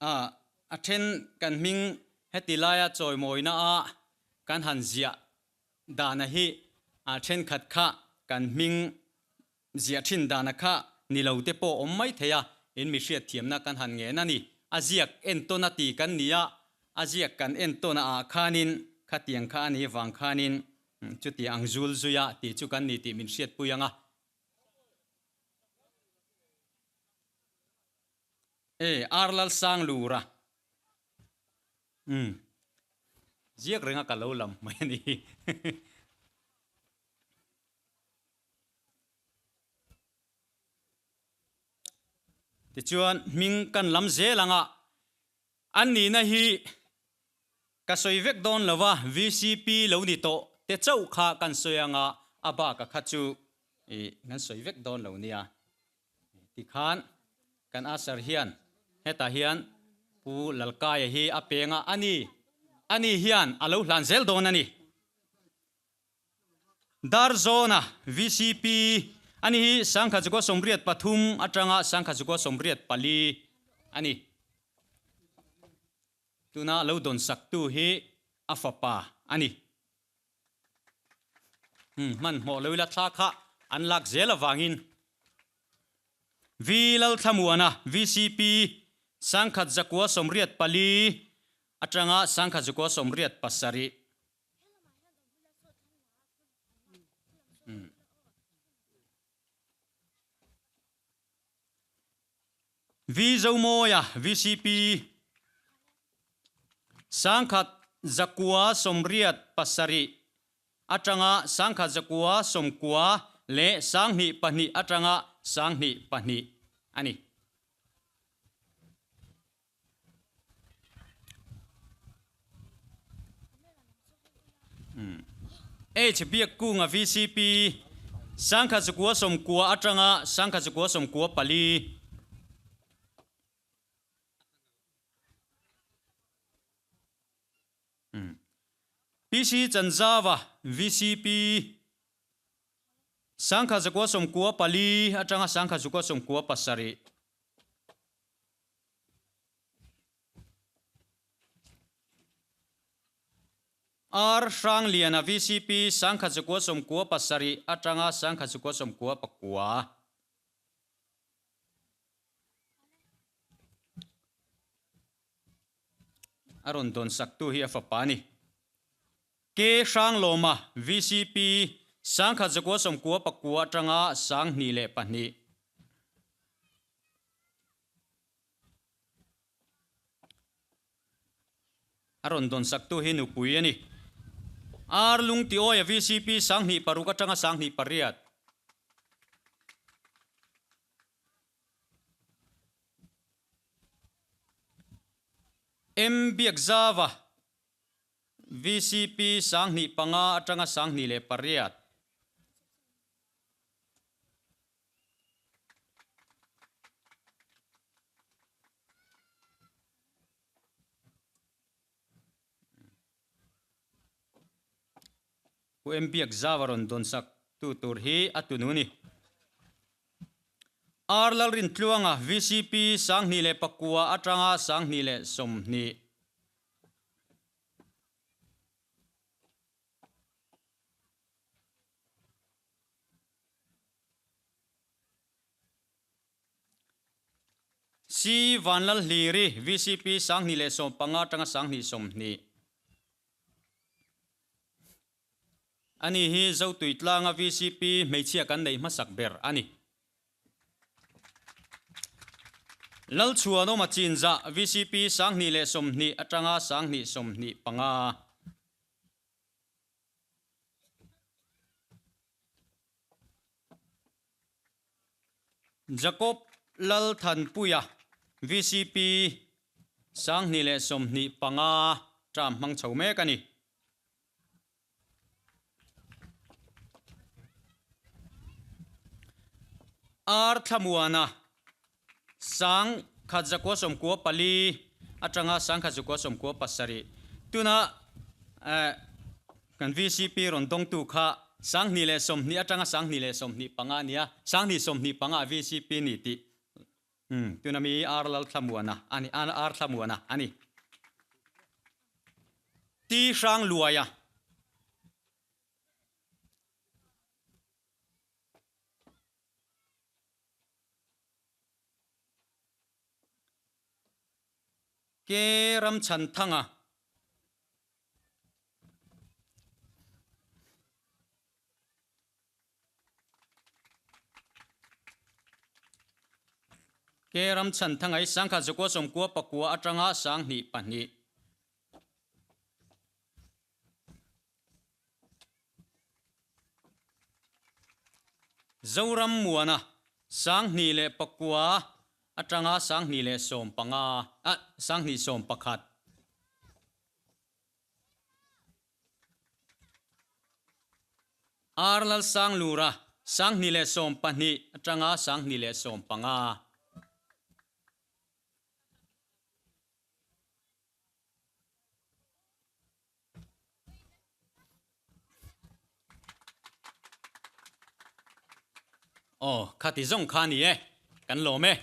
a then kan hming heti laia chawimawina a kan han ziah dana hi a thenkhat kha kan hming Ziah thin dana kha ni lo te pawh awm mai thei a, in mi hriatthiamna kan han ngen a ni. A ziak entawn a ti kan ni a, A ziak kan en tawn ah khanin khatiang kha a nih vang khanin chuti ang zul zuia tih chu kan ni tih min hriatpui ang a. E, ar lal sang lur a. Umm. Ziak renga ka lo lam mai a ni. Tichuan hming kan lam zel ang a, an nihna hi ka sawi vek dawn lo va, VCP lo ni tawh te chauh kha kan sawi ang a, a bak a kha chu ih kan sawi vek dawn lo nia. Tikhan kan usher hian hetah hian Pu Lalkaia hi a peng a, ani ani hian a lo hlan zel dawn a ni. Darzawna vcp a ni hi Sangkhazuka 83 atanga Sangkhazuka 84 a ni. Tuna lo dawn saktu hi a fapa a ni. Hmanhmawh lo ila thla kha an lak zel avangin V Lalthlamuana vcp 1984 atanga 1987. V Zomawia vcp 1987 atanga 1992 leh 2002 atanga 2002 a ni. H Biakkunga vcp 1990 atanga 1994. PC Chanzava vcp 1994 atanga 1997. R Hrangliana vcp 1997 atanga 1999. A rawn dawn saktu hi a fapa a ni. K Hranglawma vcp 1999 atanga 2002. A rawn dawn saktu hi nupui a ni. Ar Lungtiawia vcp 2006 atanga 2008. M Biakzava vcp 2005 atanga 2008. Pu M Biakzava rawn dawn sak tu tur hi a tunu ni. R Lalrintluanga vcp 2009 atanga 2020. C Vanlalhliri, vcp 2015 atanga 2020. Ani hi Zotui tlanga vcp hmeichhia kan neih hmasak ber a ni. Lalchhuanawma Chinzah, vcp 2020 atanga 2025. Jacob Lalthanpuia, vcp, 2025 term hmang chho mek a ni. R Thlamuana, 1994 atanga 1997 tuna kan vcp rawn dawngtu kha 2020 atanga 2025 a nia, 2025 ah vcp ni tih tuna mi R Lalthlamuana a ni, R Thlamuana a ni. T Hrangluaia. Ke Ramchhanthanga. Ke Ramchhan Thangai 10 199 atanga 22. Zoram Muana 2009 atanga 2015 ah 2011. Ar Lalsanglura 2012 atanga 2015. Aw, khati zawng kha a ni e, kan lawm e.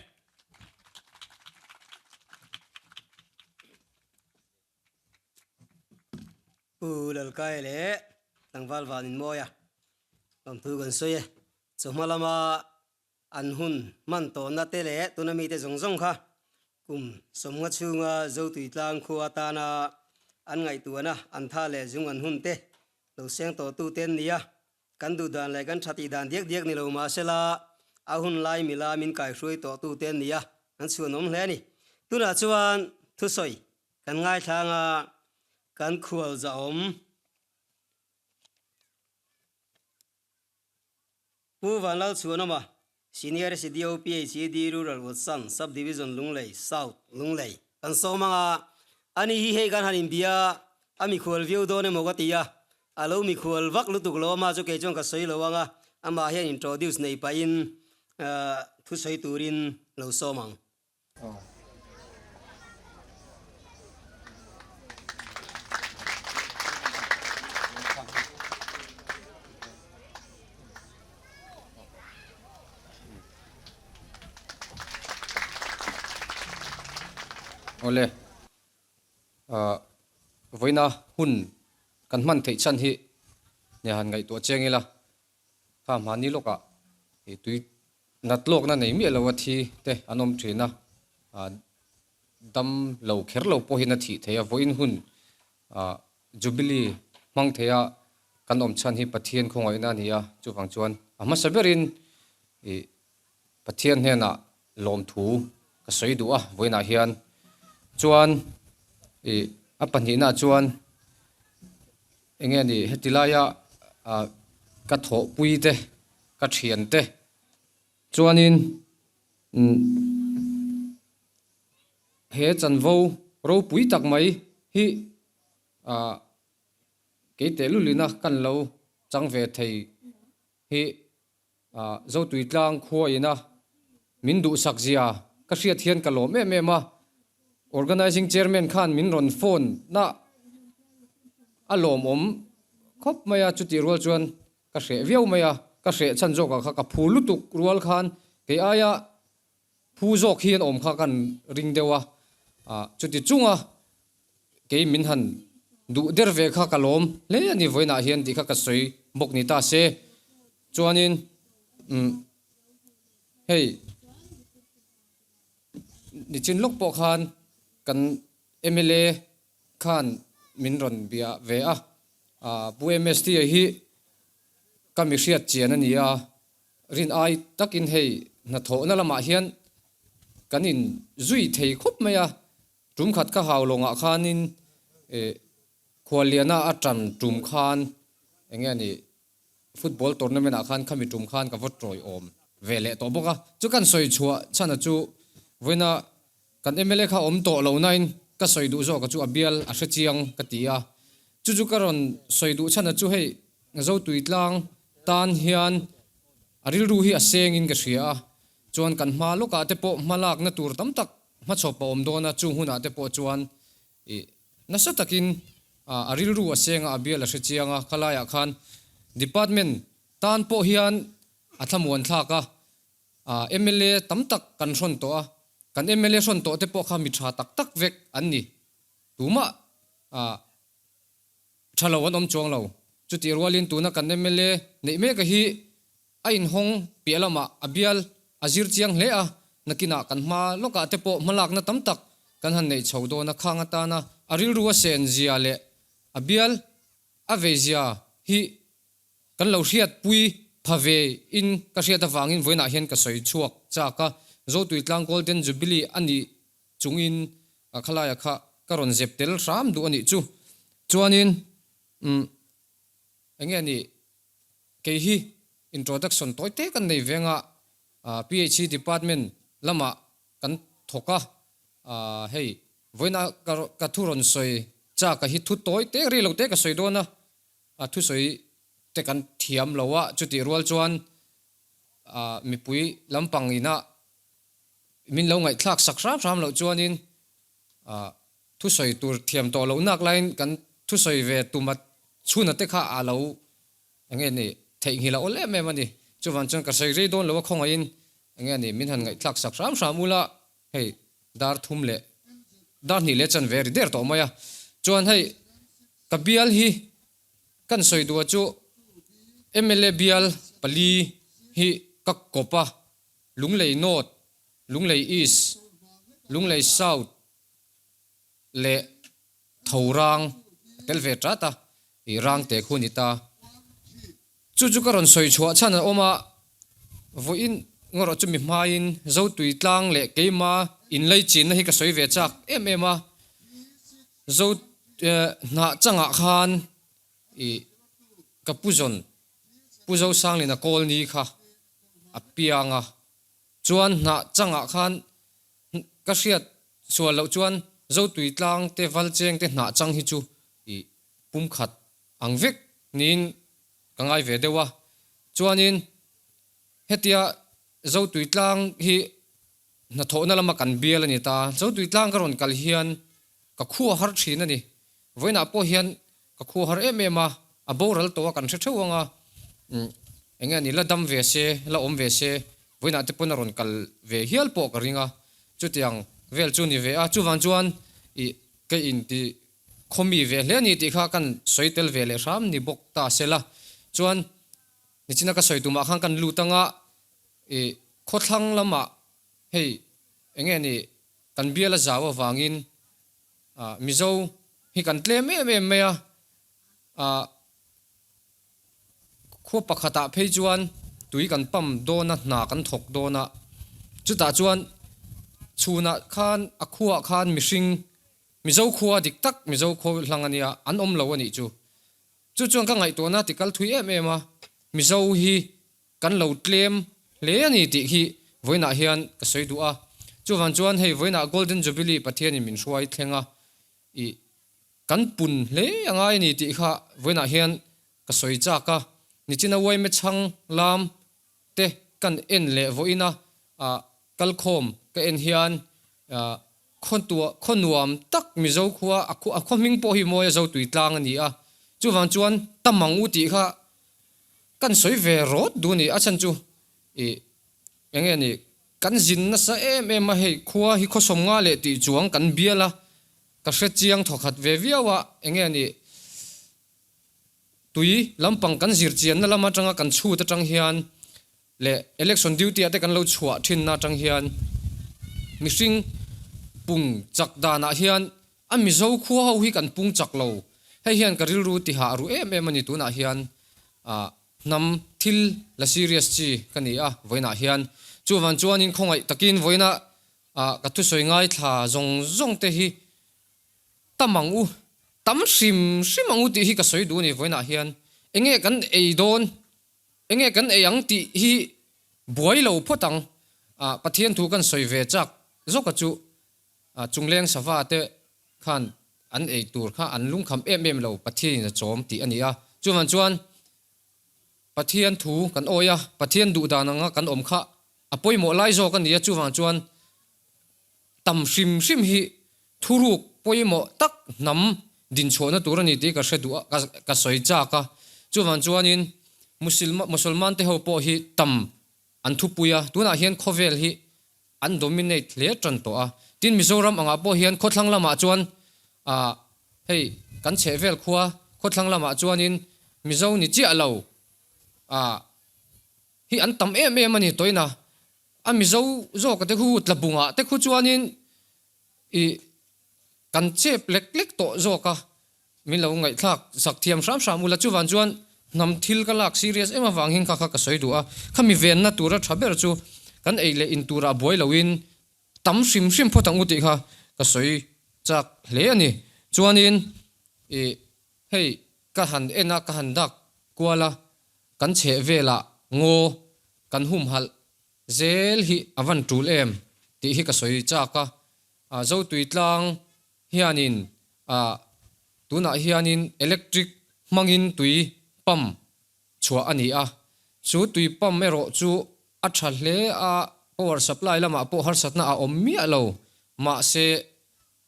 Pu Lalkai leh tlangval van in mawi a, lawmthu kan sawi e. Chawhma lama an hun hman tawhna te leh tuna mite zawng zawng kha kum sawmnga chhunga Zotuitlang khua atana an ngaihtuahna, an tha leh zung an hun te lo seng tawhtu te an ni a. Kan duh dan leh kan tha tih dan diak diak ni lo mahsela a hun lai mila min kaihruai tawhtu te an ni a, an chhuanawm hle a ni. Tunah chuan thusawi Kan ngaithlang a, kan khual zahawm. Pu Vanlalchhuanawma, Senior SDO PHED Rural Watson Sub Division Lunglei South, Lunglei. Kan sawm ang a, ani hi hei kan han inbia a mikhual viau dawn emaw ka ti a, a lo mikhual vak lutuk lo ama chu kei chuan ka sawi lo ang a, amah hian introduce nei pahin thusawi turin lo sawm ang. Awle, vawiina hun kan hman theih chhan hi nia han ngaihtuah chiang ila, kha hmahni lawkah tui Nat lawkna nei miah lo a thi te an awm thin a, dam lo kher lo pawhin a thih thei a, vawiin hun Jubilee hmang thei a kan awm chhan hi Pathian khawngaihna a ni a, chuvang chuan a hmasa berin ih Pathian hnenah lawmthu ka sawi duh a vawiinah hian chuan ih a pahnihna chuan eng nge ni heti laia ka thawhpui te ka thiante chuanin he chanvo ropui tak mai hi ah kei tehlulina kan lo chang ve thei hi ah Zotuitlang khua ina min duhsak zia ka hriat hian ka lawm em em a, Organising Chairman khan min rawn phone na a lawmawm khawp mai a, chutih rual chuan Ka hreh viau mai a, ka hreh chhan zawkah kha ka phu lutuk rual khan kei aia phu zawk hi an awm kha kan ring deuh a, chuti chunga kei min han duh der ve kha ka lawm hle a ni vawiinah hian tih kha ka sawi bawk ni ta se. Chuanin umm hei nichin lawk pawh khan kan mla khan min rawn bia ve a, Pu MST a hi ka mi hriat chian a ni a, rin ai takin hei hnathawhna lamah hian kan in zui thei khawp mai a, tum khat ka hau lawngah khanin Khualliana a tan tum khan enge a nih Football tournament ah khan khami tum khan ka vote tawi awm ve leh tawh bawk a, chu kan sawi chhuah chhan a chu vawiina kan mla kha awm tawh lo nain ka sawi duh zawk a chu a bial a hre chiang ka ti a, chu chu ka rawn sawi duh chhan a chu hei Zotuitlang tan hian a rilru hi a seng in ka hria a, chuan kan hma lawkah te pawh hmalakna tur tam tak hmachhawp a awm dawn a, chung hunah te pawh chuan Ih, nasa takin a rilru a seng a, a bial a hre chiang a, khalaiah khan department tan pawh hian a thlamuan thlak a, mla tam tak kan hrawn tawh a, kan mla hrawn tawh te pawh kha mi tha tak tak vek an ni, tumah tha lo an awm chuang lo, chutih rualin tuna kan mla neih mek a hi A inhawng piah lamah a bial a zir chiang hle a, nakinah kan hma lawkah te pawh hmalakna tam tak kan han neih chho dawn a, khang atana a rilru a sen zia leh a bial a vei zia hi kan lo hriatpui pha ve in ka hriat avangin vawiinah hian ka sawi chhuak chak a. Zotuitlang Golden Jubilee a nih chungin khalaia kha ka rawn zep tel hram duh a nih chu. Chuanin umm enge nih kei hi introduction tawi te kan nei veng a, PHE department lamah kan thawk a, hei vawiina ka thu rawn sawi chak a hi thu tawi te rei lo te ka sawi dawn a, a thusawi te kan thiam lo a, chutih rual chuan mipui lampang ina min lo ngaihthlak sak hram hram loh chuanin thusawi tur thiam tawh loh nak laiin kan thusawi ve tuma chhuna te kha a lo enge ni theihnghilh a awl em em a ni. Chuvang chuan ka sawi rei dawn lo a khawngaihin enge ni min han ngaihthlak sak hram hram ula hei dar thum leh dar hnih leh chanve ri der tawh mai a. Chuan hei ka bial hi kan sawi duh a chu mla bial pali hi ka kawp a, Lunglei North, Lunglei East, Lunglei South leh Thorang a tel ve tat a, ih rang te khu a ni ta. Chu chu ka rawn sawi chhuah chhan a awm a, vawiin ngarawh chu mi hmaiin Zotui tlang leh keima inlei chinna hi ka sawi ve chak em em a, Zo hnah changah khan ih ka pu zawn Pu Zosanglina Kawlni kha a piang a, chuan hnah changah khan ka hriat sual loh chuan Zotui tlang te Valcheng te hnah chang hi chu ih pumkhat ang vek niin ka ngai ve deuh a. Chuanin hetia Zotui tlang hi hnathawhna lama kan bial a ni ta. Zotui tlang ka rawn kal hian ka khua har thin a ni. Vawiinah pawh hian ka khua har em em a, a boral tawh a kan hre theuh ang a, eng nge ni la dam ve se, la awm ve se, vawiinah te pawn a rawn kal ve hial pawh ka ring a, chutiang vel chu ni ve a. Chuvang chuan ih ka inti Khawmi ve hle a ni tih kha kan sawi tel ve leh hram ni bawk ta se la. Chuan nichina ka sawi tumah khan kan lut anga ih khawthlang lamah hei eng nge ni kan bial a zau avangin ah Mizo hi kan tlem em em mai a, ah Khua pakhatah phei chuan tui kan pump dawn a, hna kan thawk dawn a, chutah chuan chhunah khan a khuaah khan mihring Mizo khua dik tak Mizo khaw hlang a nia, an awm lo a nih chu. Chu chuan ka ngaihtuahna ti kal thui em em a, Mizo hi kan lo tlem hle a ni tih hi vawiinah hian ka sawi duh a. Chuvang chuan hei vawiinah Golden Jubilee Pathianin min hruai thleng a, ih Kan pun hle a ngai a ni tih kha vawiinah hian ka sawi chak a, nichina uaime chhang lam te kan en leh vawiina kalkhawm ka en hian khaw khaw nuam tak Mizo khua a khaw hming pawh hi mawi a Zotui tlang a ni a, chuvang chuan Tamang u tih kha kan sawi ve rawt duh a ni, a chhan chu ih eng nge ni kan zin nasa em em a hei khua hi khaw sawmnga leh tih chuang kan bial a. Ka hre chiang thawkhat ve viau a, enge a nih? Tui lampang kan zir chianna lam atanga kan chhut atang hian leh election duty ah te kan lo chhuah thinna atang hian mihring pung chak danah hian a Mizo khua ho hi kan pung chak lo. Hei hian ka rilru tihah a ru em em a ni tunah hian ah hnam thil la serious chi ka ni a vawiinah hian. Chuvang chuanin khawngaih takin vawiinah Ah, ka thusawi ngaithla zawng zawng te hi tam ang u, tam hrim hrim ang u tih hi ka sawi duh a ni vawiinah hian. Enge kan ei dawn, enge kan ei ang tih hi buai lo phawt ang. Ah, Pathian thu kan sawi ve chak zawka chu ah chungleng sava te khan an ei tur kha an lungkham em em lo Pathianin a chawm tih a ni a. Chuvang chuan Pathian thu kan awi a, Pathian duh dan anga kan awm kha A pawimawh lai zawk a nia, chuvang chuan tam hrim hrim hi thuruk pawimawh tak hnam dinchhuahna tur a ni tih ka hre duh a, ka sawi chak a. Chuvang chuanin Musulman te ho pawh hi tam an thupui a, tunah hian khawvel hi an dominate hle tan tawh a. Tin, Mizoram angah pawh hian khawthlang lamah chuan hei kan chhehvel khua khawthlang lamah chuanin Mizo ni chiah lo Hi an tam em em a ni tawina a Mizo zawka te khu tlabungah te khu chuanin ih kan chep lek lek tawh zawk a, min lo ngaihthlak sak thiam hram hram ula chuvang chuan hnam thil ka lak serious em avang hian kha kha ka sawi duh a, khami venna tura tha ber chu Kan ei leh in turah buai loin tam hrim hrim phawt ang u tih kha ka sawi chak hle a ni. Chuanin ih hei ka han en a, ka han dak kual a, kan chheh velah ngaw kan humhalh zel hi a van tul em tih hi ka sawi chak a. Zotui tlang hianin ah tunah hianin electric hmangin tui pump chhuah a ni a, chu tui pump erawh chu a tha hle a, power supply lamah pawh harsatna a awm miah lo, mahse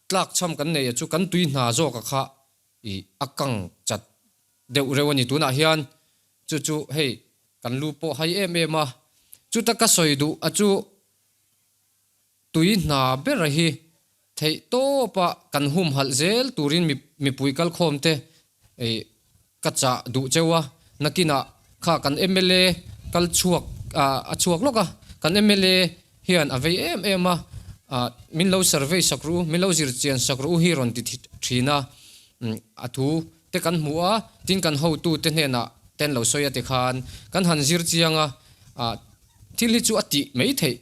tlak chham kan nei a chu kan tui hna zawka kha ih a kang chat deuh reuh a ni tunah hian chu chu hei kan lu pawh hai em em a, chuta ka sawi duh a chu. Tui hna ber hi theih tawpa kan humhalh zel turin mipui kalkhawm te ka chah duh cheu a, nakinah kha kan mla kal chhuak a chhuak lawk a, kan mla hian a vei em em a, min lo survey sak ru, min lo zir chian sak ru hi rawn ti thin a, a thu te kan hmu a, tin kan hotu te hnenah te an lo sawi a tikhan kan han zir chiang a, thil hi chu a tih mai theih.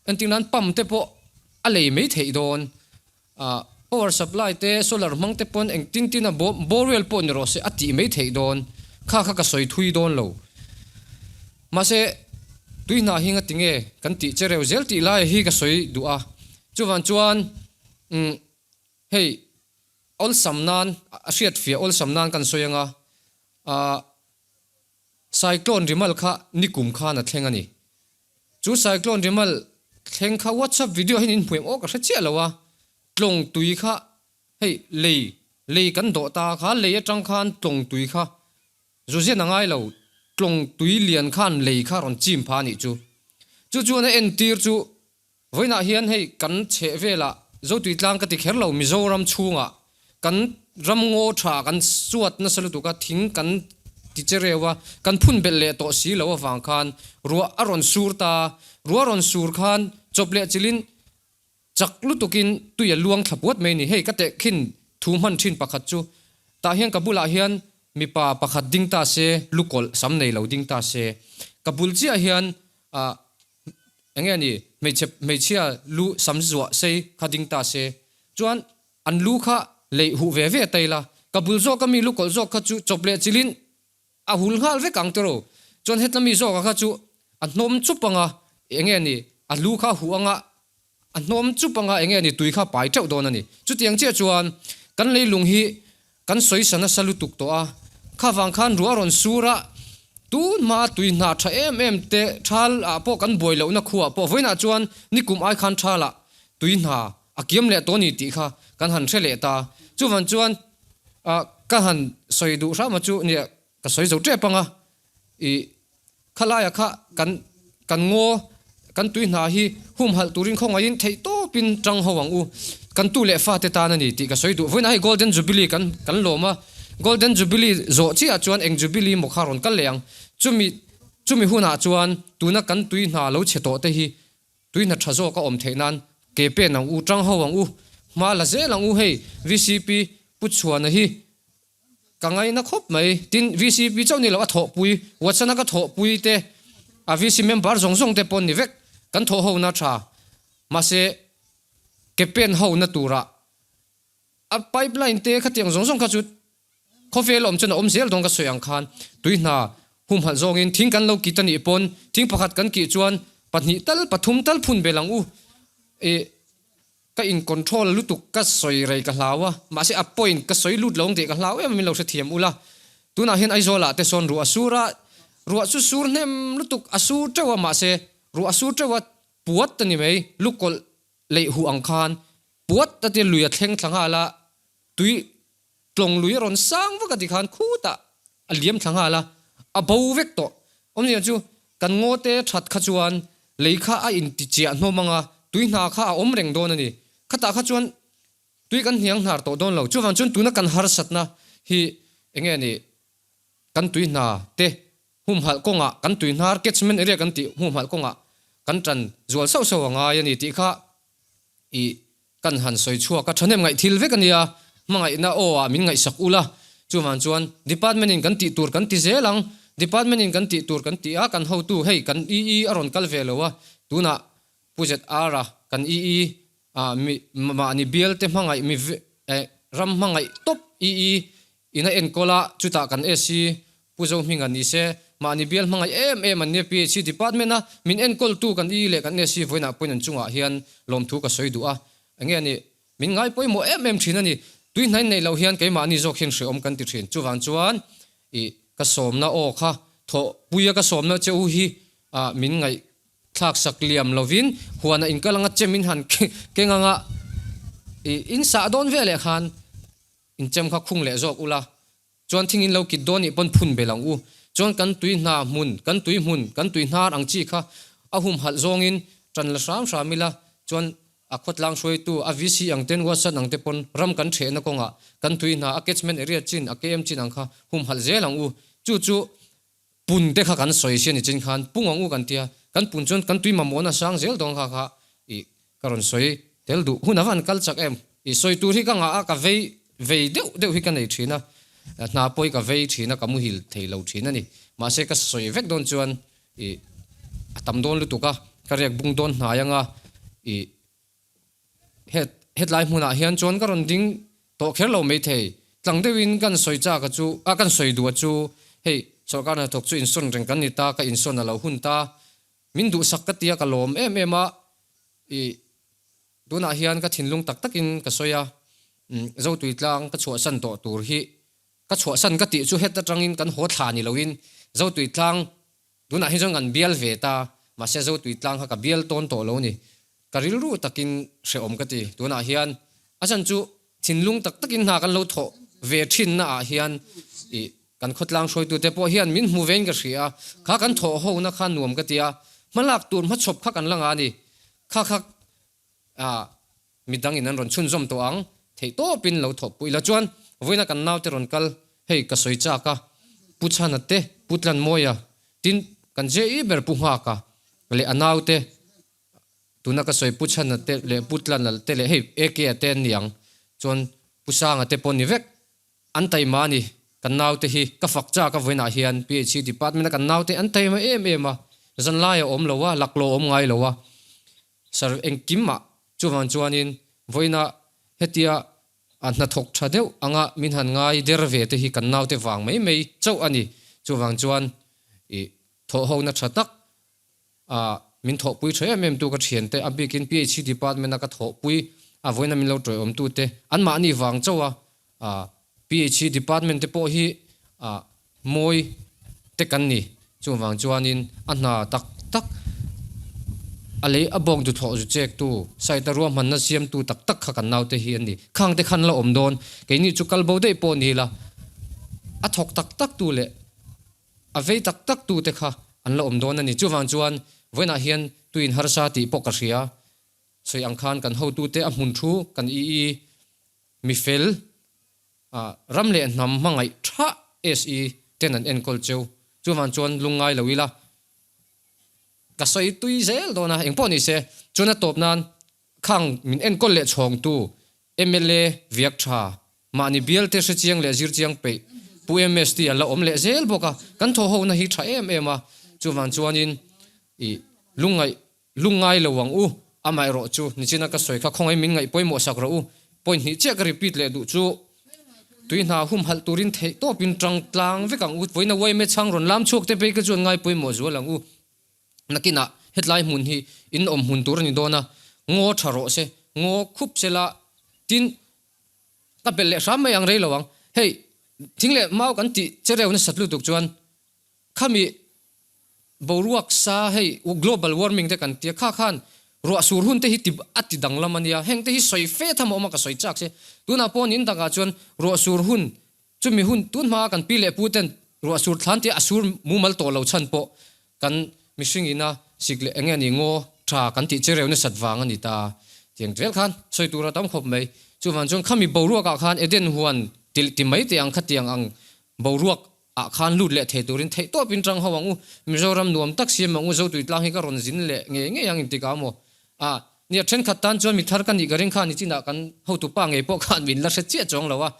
Entir nan pump te pawh a lei mai theih dawn. Power supply te, solar hmang te pawn eng tin tin a borewell pawh ni rawh se a tih mai theih dawn. Kha kha ka sawi thui dawn lo. Mahse tui hna hi ngati nge kan tih che reu zel tih lai hi ka sawi duh a. Chuvang chuan umm hei awlsam nan a hriatfiah awlsam nan kan sawi anga ah Cyclone Rimal kha nikum khan a thleng a ni. Chu Cyclone Rimal thleng kha WhatsApp video hian in hmuh em aw ka hre chiah lo a, tlawng tui kha hei lei lei kan dawh ta kha lei atang khan tlawng tui kha zuzian a ngai lo tlawng tui lian khan lei kha rawn chim pha a nih chu. Chu chuan a entir chu Vawiinah hian hei kan chheh velah Zotui tlang ka ti kher lo, Mizoram chhungah kan ram ngaw tha kan suat nasa lutuk a, thing kan ti che reu a, kan phun belh leh tawh si lo avang khan ruah a rawn sur ta, ruah a rawn sur khan chawp leh chilhin chak lutukin tui a luang thla puat mai a ni. Hei ka tehkhin thu hman thin pakhat chu tah hian ka bulah hian mipa pakhat ding ta se, lukawlh sam nei lo ding ta se, ka bul chiah hian ah Enge ni, hmeichhe hmeichhia lu sam zuah sei kha ding ta se, chuan an lu kha leih huh ve ve ta ila, ka bul zawk a mi lu kawlh zawk kha chu chawp leh chilin a hul nghal vek ang tiraw, chuan hetla mi zawk a kha chu a hnawm chup anga, enge ni, a lu kha a huh anga a hnawm chup anga enge ni tui kha pai teuh dawn a ni. Chutiang chiah chuan kan leilung hi Kan sawisa nasa lutuk tawh a, kha vang khan ruah rawn sur a, tun hma tui hna tha em em te thal ah pawh kan buai lohna khuah pawh vawiinah chuan nikum ai khan thal ah tui hna a kiam leh tawh a ni tih kha kan han hre leh ta. Chuvan chuan ah ka han sawi duh hram a chu nia ka sawi zo tep ang a, ih Khalaia kha kan kan ngaw, kan tui hna hi humhalh turin khawngaihin theih tawpin tang ho ang u. Kan tu leh fate tan a ni tih ka sawi duh. Vawiinah hei Golden Jubilee kan kan lawm a, Golden Jubilee zawh chiah chuan eng Jubilee maw kha rawn kal leh ang. Chumi chumi hunah chuan tuna kan tui hna lo chhe tawh te hi tui hna tha zawk a awm theih nan ke pen ang u, tang ho ang u, hma la zel ang u hei VCP Pu Chhuana hi Ka ngaina khawp mai. Tin, VCP chauh ni lo a thawhpui, Watson-a ka thawhpui te, a VC member zawng zawng te pawh ni vek. Kan thawh hona tha. Mahse, ke pen hona turah a pipeline te khatiang zawng zawng kha chu khawvel awm chuan a awm zel dawn ka sawi ang khan tui hna humhalh zawngin thing kan lo kit a nih pawn thing pakhat kan kih chuan pahnih tal pathum tal phun belh ang u. Ih. Ka in control lutuk ka sawi rei ka hlau a, mahse a point ka sawi lut lo ang tih ka hlau em a min lo hrethiam ula. Tunah hian Aizawl ah te sawn ruah a sur a, ruah chu sur hnem lutuk a sur teuh a mahse ruah a sur teuh a puat a ni mai, lukawlh leih huh ang khan puat a tia lui a thleng thla nghal a, tui Tlawng lui a rawn sang vak a ti khan khutah a liam thla nghal a, a bo vek tawh. Awmzia chu kan ngaw te that kha chuan lei kha a inti chiah hnawm ang a, tui hna kha a awm reng dawn a ni. Khatah kha chuan tui kan hniang hnar tawh dawn lo. Chuvang chuan tuna kan harsatna hi enge ni kan tui hna te humhalh kawngah kan tui hnar catchment area kan tih humhalh kawngah kan tan zual sauh sauh a ngai a ni tih kha i Kan han sawi chhuak a, thahnem ngaih thil vek a nia, hmangaihna aw ah min ngaihsak ula, chuvang chuan department in kan tih tur kan ti zel ang, department in kan tih tur kan ti a, kan hotu hei kan EE a rawn kal ve lo a, Tunah Pu ZR-a kan EE ah mi mahni bialte hmangaih mi eh ram hmangaih tawp EE in a enkawl a, chutah kan SC Pu Zohminga ni se mahni bial hmangaih em em an nia PHC department a min enkawltu kan EE leh kan SC vawiinah pawhin an chungah hian lawmthu ka sawi duh a, enge a nih min ngai pawimawh em em thin a ni. Tuihnain neih loh hian keimahni zawk hian hrehawm kan ti thin. Chuvang chuan ih ka sawmna aw kha thawhpuia ka sawmna che u hi ah min ngaih thlak sak liam lovin huana inkal anga chem in han keng anga ih in sah dawn ve leh khan in chem kha khung leh zawk ula chuan thing in lo kit dawn nih pawn phun belh ang u. Chuan kan tui hna hmun, kan tui hmun, kan tui hnar ang chi kha a humhalh zawngin tan la hram hram ila chuan a khawtlang hruaitu a VC ang ten Watson ang te pawn ram kan thehna kawngah kan tui hna a catchment area chin a KM chin ang kha humhalh zel ang u. Chu chu Pun te kha kan sawi si a ni chin khan pung ang u kan tia, kan pun chuan kan tui mamawhna sang zel dawn kha kha ih ka rawn sawi tel duh hun ava an kal chak em ih sawi tur hi ka ngah a ka vei vei deuh deuh hi ka nei thin a, hna pawh hi ka vei thin a ka muhil thei lo thin a ni mahse ka sawi vek dawn chuan ih a tam dawn lutuk a ka riak bung dawn hnai anga ih Het, hetlai hmunah hian chuan ka rawn ding tawh kher lo maithei. Tlang deuhin kan sawi chak a chu, a kan sawi duh a chu, hei sawrkar hnathawk chu insawn reng kan ni ta, ka insawn a lo hun ta. Min duhsak ka tia ka lawm em em a, i tunah hian ka thinlung tak takin ka sawi a, Zotui tlang ka chhuahsan tawh tur hi, ka chhuahsan ka tih chu het atangin kan haw thla ni loin Zotui tlang Tunah hi chuan kan bial ve ta, mahse Zotui tlang kha ka bial tawn tawh lo ni. Ka rilru takin hrehawm ka ti. Tunah hian a chan chu thinlung tak takin hna kan lo thawh ve thinna ah hian ih kan khawtlang hruaitute pawh hian min hmu vein ka hria a, kha kan thawh hona kha nuam ka ti a, hmalak tur hmachhawp kha kan la ngah a ni. Kha kha ah Midangin an rawn chhunzawm tawh ang, theih tawpin lo thawhpui ila chuan vawiina kan naute rawn kal, hei ka sawi chak a, Pu Chhana te, Pu Tlanmawia, tin kan JE ber Pu Nghaka leh a naute, tuna ka sawi Pu Chhana te leh Pu Tlanal te leh hei AK-a te an ni ang, chuan Pu Sanga te pawh ni vek, an taima a ni, kan naute hi ka fak chak a vawiinah hian PHC department a kan naute an taima em em a, zanlai a awm lo a, laklawh a awm ngai lo a, Sir engkimah chuvang chuanin vawiina hetia a hnathawk tha deuh anga min han ngai der ve te hi kan naute vang mai mai chauh a ni. Chuvang chuan i thawhhona tha tak a min thawhpui tha em em tu ka thiante a bikin PHC department a ka thawhpui a vawiina min lo tawiawm tu te anmahni vang chauh a PHC department te pawh hi mawi te kan ni. Chuvang chuanin a hna tak tak a lei a bawk duthawh zu chek tu, site a ruahmanna siamtu tak tak kha kan naute hi an ni. Khang te khan la awm dawn, keini chu kal bo daih pawh ni la, a thawk tak tak tu leh a vei tak tak tu te kha an la awm dawn a ni. Chuvang chuan vawiinah hian tuin harsa tih pawh ka hria. Sawi ang khan kan hotute a hmun thu kan ii. Mi fel, ram leh hnam hmangaih tha SE ten an enkawl cheu. Chuvang chuan lungngai lo ila, ka sawi tui zel dawn a, engpawh ni se, chuan a tawp nan khang min enkawl leh chhawngtu mla viak tha, mahni bialte hre chiang leh zir chiang peih Pu MST an la awm leh zel bawk a, kan thawhhona hi tha em em a, chuvang chuanin i lungngaih Lungngai lo ang u, amaherawh chu nichina ka sawi kha khawngaih min ngaih pawimawh sak rawh u, point hnih chiah ka repeat leh duh chu tui hna humhalh turin theih tawpin tang tlang vek ang u, vawiina yma chhang rawn lam chhuak te phei kha chuan ngai pawimawh zual ang u, nakinah hetlai hmun hi in awm hmun tur a ni dawn a, ngaw tha rawh se, ngaw khup se la, tin ka belh leh hram mai ang rei lo ang, hei thing leh mau kan tih chereu nasat lutuk chuan Khami boruak sa hei global warming te kan tia kha khan ruah sur hun te hi ti a ti danglam a nia, heng te hi sawi fe tham a awm a ka sawi chak se. Tunah pawh nin takah chuan ruah sur hun chumi hun tun hmaa kan pi leh pu ten ruah sur thlan tia a sur mumal tawh lo chhan pawh kan mihring ina sik leh enge ni ngaw tha kan tih che reu nasat vang a ni ta tiang vel khan sawi tur a tam khawp mai. Chuvang chuan khami boruak ah khan Eden huan ti ti mai teh ang khatiang ang boruak ah khan lut leh thei turin theih tawpin tang ho ang u, Mizoram nuam tak siam ang u, Zotui tlang hi ka rawn zin leh ngei ngei ang intik a maw? Ah, nia thenkhat tan chuan mi thar ka nih ka ring khan nichinah kan hotupa ngei pawh khan min la hre chiah chuang lo a,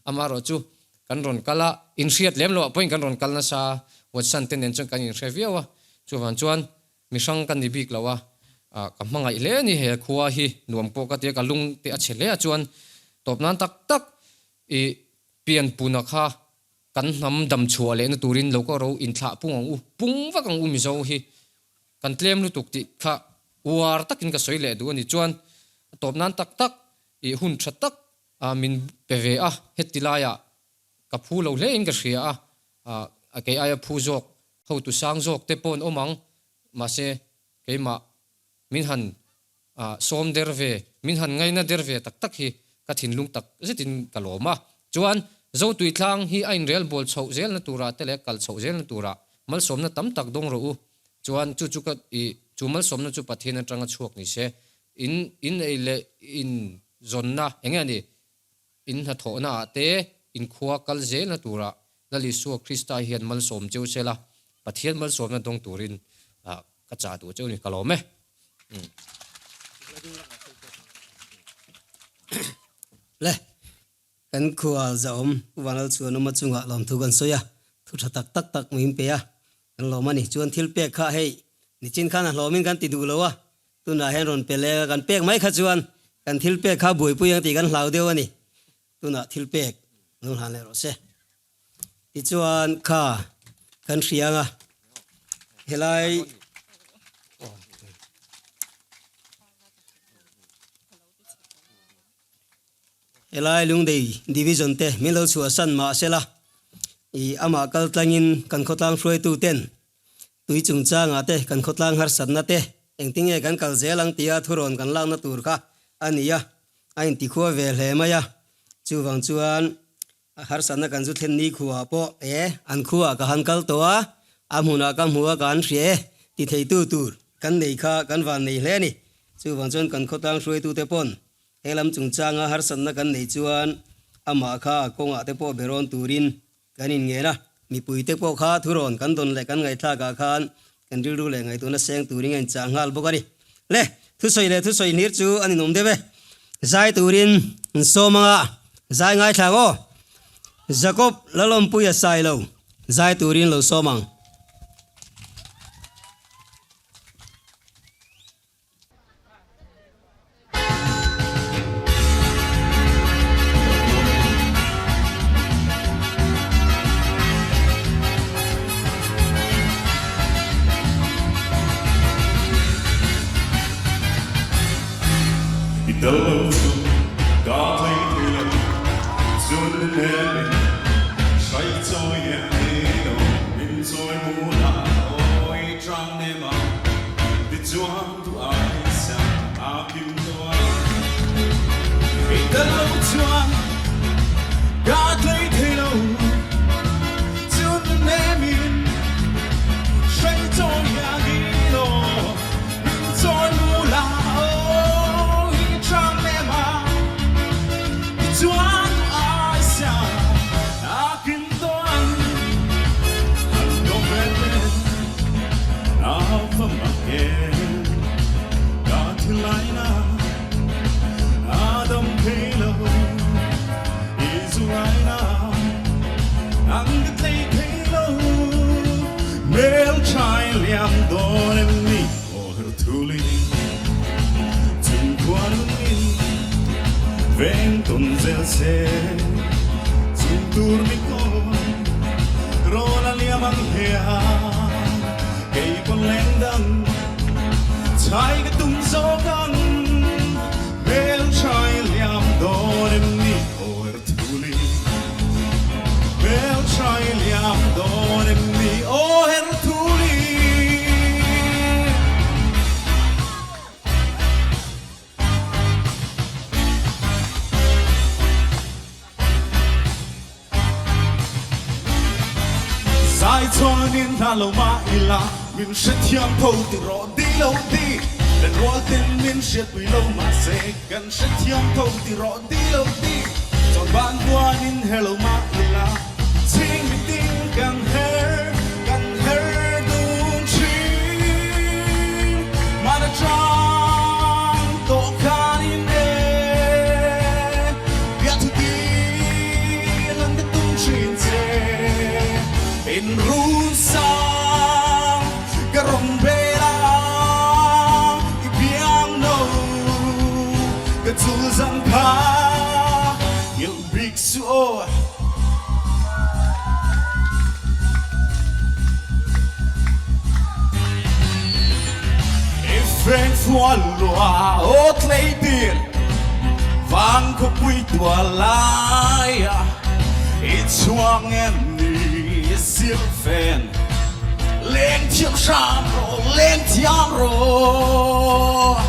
amaherawh chu kan rawn kal a, inhriat lem loh ah pawhin kan rawn kal nasa, Watson te nen chuan kan inhre viau a, chuvang chuan mi hrang ka ni bik lo a. Ka hmangaih hle a ni he khua hi nuam pawh ka ti a, ka lung te a chhe hle a chuan tawp nan tak tak i pian puna kha kan hnam dam chhuah lehna turin lo ka ro inthlah pung ang u, pung vak ang u Mizo hi kan tlem lutuk tih kha uar takin ka sawi leh duh a ni chuan tawp nan tak tak i hun tha tak min pe ve a, heti laiah ka phu lo hle in ka hria a, a kei aia phu zawk hotu sang zawk te pawh an awm ang mahse Keimah min han sawm der ve, min han ngaina der ve tak tak hi ka thinlung tak zetin ka lawm a. Chuan, Zotuitlang hi a inrel bawl chhoh zelna turah te leh kal chhoh zelna turah malsawmna tam tak dawng rawh u. Chuan, chu chu ka i chu malsawmna chu Pathian atanga chhuak ni se. In in ei leh in zawnna eng nge a ni? In hnathawhna ah te in khua kal zelna turah Lal Isua Krista hian malsawm cheu se la, Pathian malsawmna dawng turin ka chah duh cheu ni, ka lawm e. Le, kan khua zahawm Pu Vanlalchhuanawma chungah lawmthu kan sawi a, thu tha tak tak tak min pe a, kan lawm a ni. Chuan thil pek kha hei nichin khan a hlawmin kan ti duh lo a, tunah hian rawn pe leng a, kan pek mai kha chuan kan thil pek kha buaipui ang tih kan hlau deuh a ni. Tunah thil pek lo hlan leh rawh se. Tichuan kha kan hria anga helai helai Lungdei Division te min lo chhuahsan mah sela i amah kal tlangin kan khawtlang hruaitu ten tui chungchangah te kan khawtlang harsatna te engtinge kan kal zel ang tia thurawn kan lakna tur kha a ni a. A intikhua ve hle mai a, chuvang chuan harsatna kan zu thlen ni khuaah pawh e, an khuaah ka han kal tawh a, a hmunah ka hmu a ka han hria e ti theitu tur kan nei kha kan van nei hle a ni. Chuvang chuan kan khawtlang hruaitute pawn he lam chungchanga harsatna kan nei chuan amah kha a kawngah te pawh be rawn turin kan inngen a, mipuite pawh kha thurawn kan dawn leh kan ngaihthlakah khan kan rilru leh ngaihtuahna seng turin a inchah nghal bawk a ni. Le, thusawi leh thusawi hlir chu a ninawm deuh e. Zai turin an sawm anga zai ngaithla ang aw. Jacob Lalawmpuia sai lo zai turin lo sawm ang. I tel lo chu ka tlei thei lo, chun hnem in hrai chawi e lo, min chawi mu la awi tang nem a. Tichuan tu ai siam a kim tawh a. I tel lo chuan ka tlei thei lo, chun nemin hrei chawi hian i lo min chawi mu la aw i tang nem a. Tichuan tu ai siam a kim tawh ang, han dawm ve teh. Kei pawn leng dang chhai ka tum zawk ang Hmel tha i liam dawn em ni aw er thuli Hmel tha i liam dawn em ni aw er thuli. Zai chuanin hna lo mah ila min hrethiam tho ti rawh di lo di Len rual ten min hriatpui lo mahse kan hrethiam tho ti rawh di lo di Chawn ban buanin her lo mah ila chhing mitin kan her kan her dun thin Mana chang tawh khan in e Biathu dil an ka tum thin che In run sang ka rawn bel a I bia. Feng fual lua aw tleitir vang khawpui tual laia i chhuang em ni silfen leng thiam hram rawh leng thiam rawh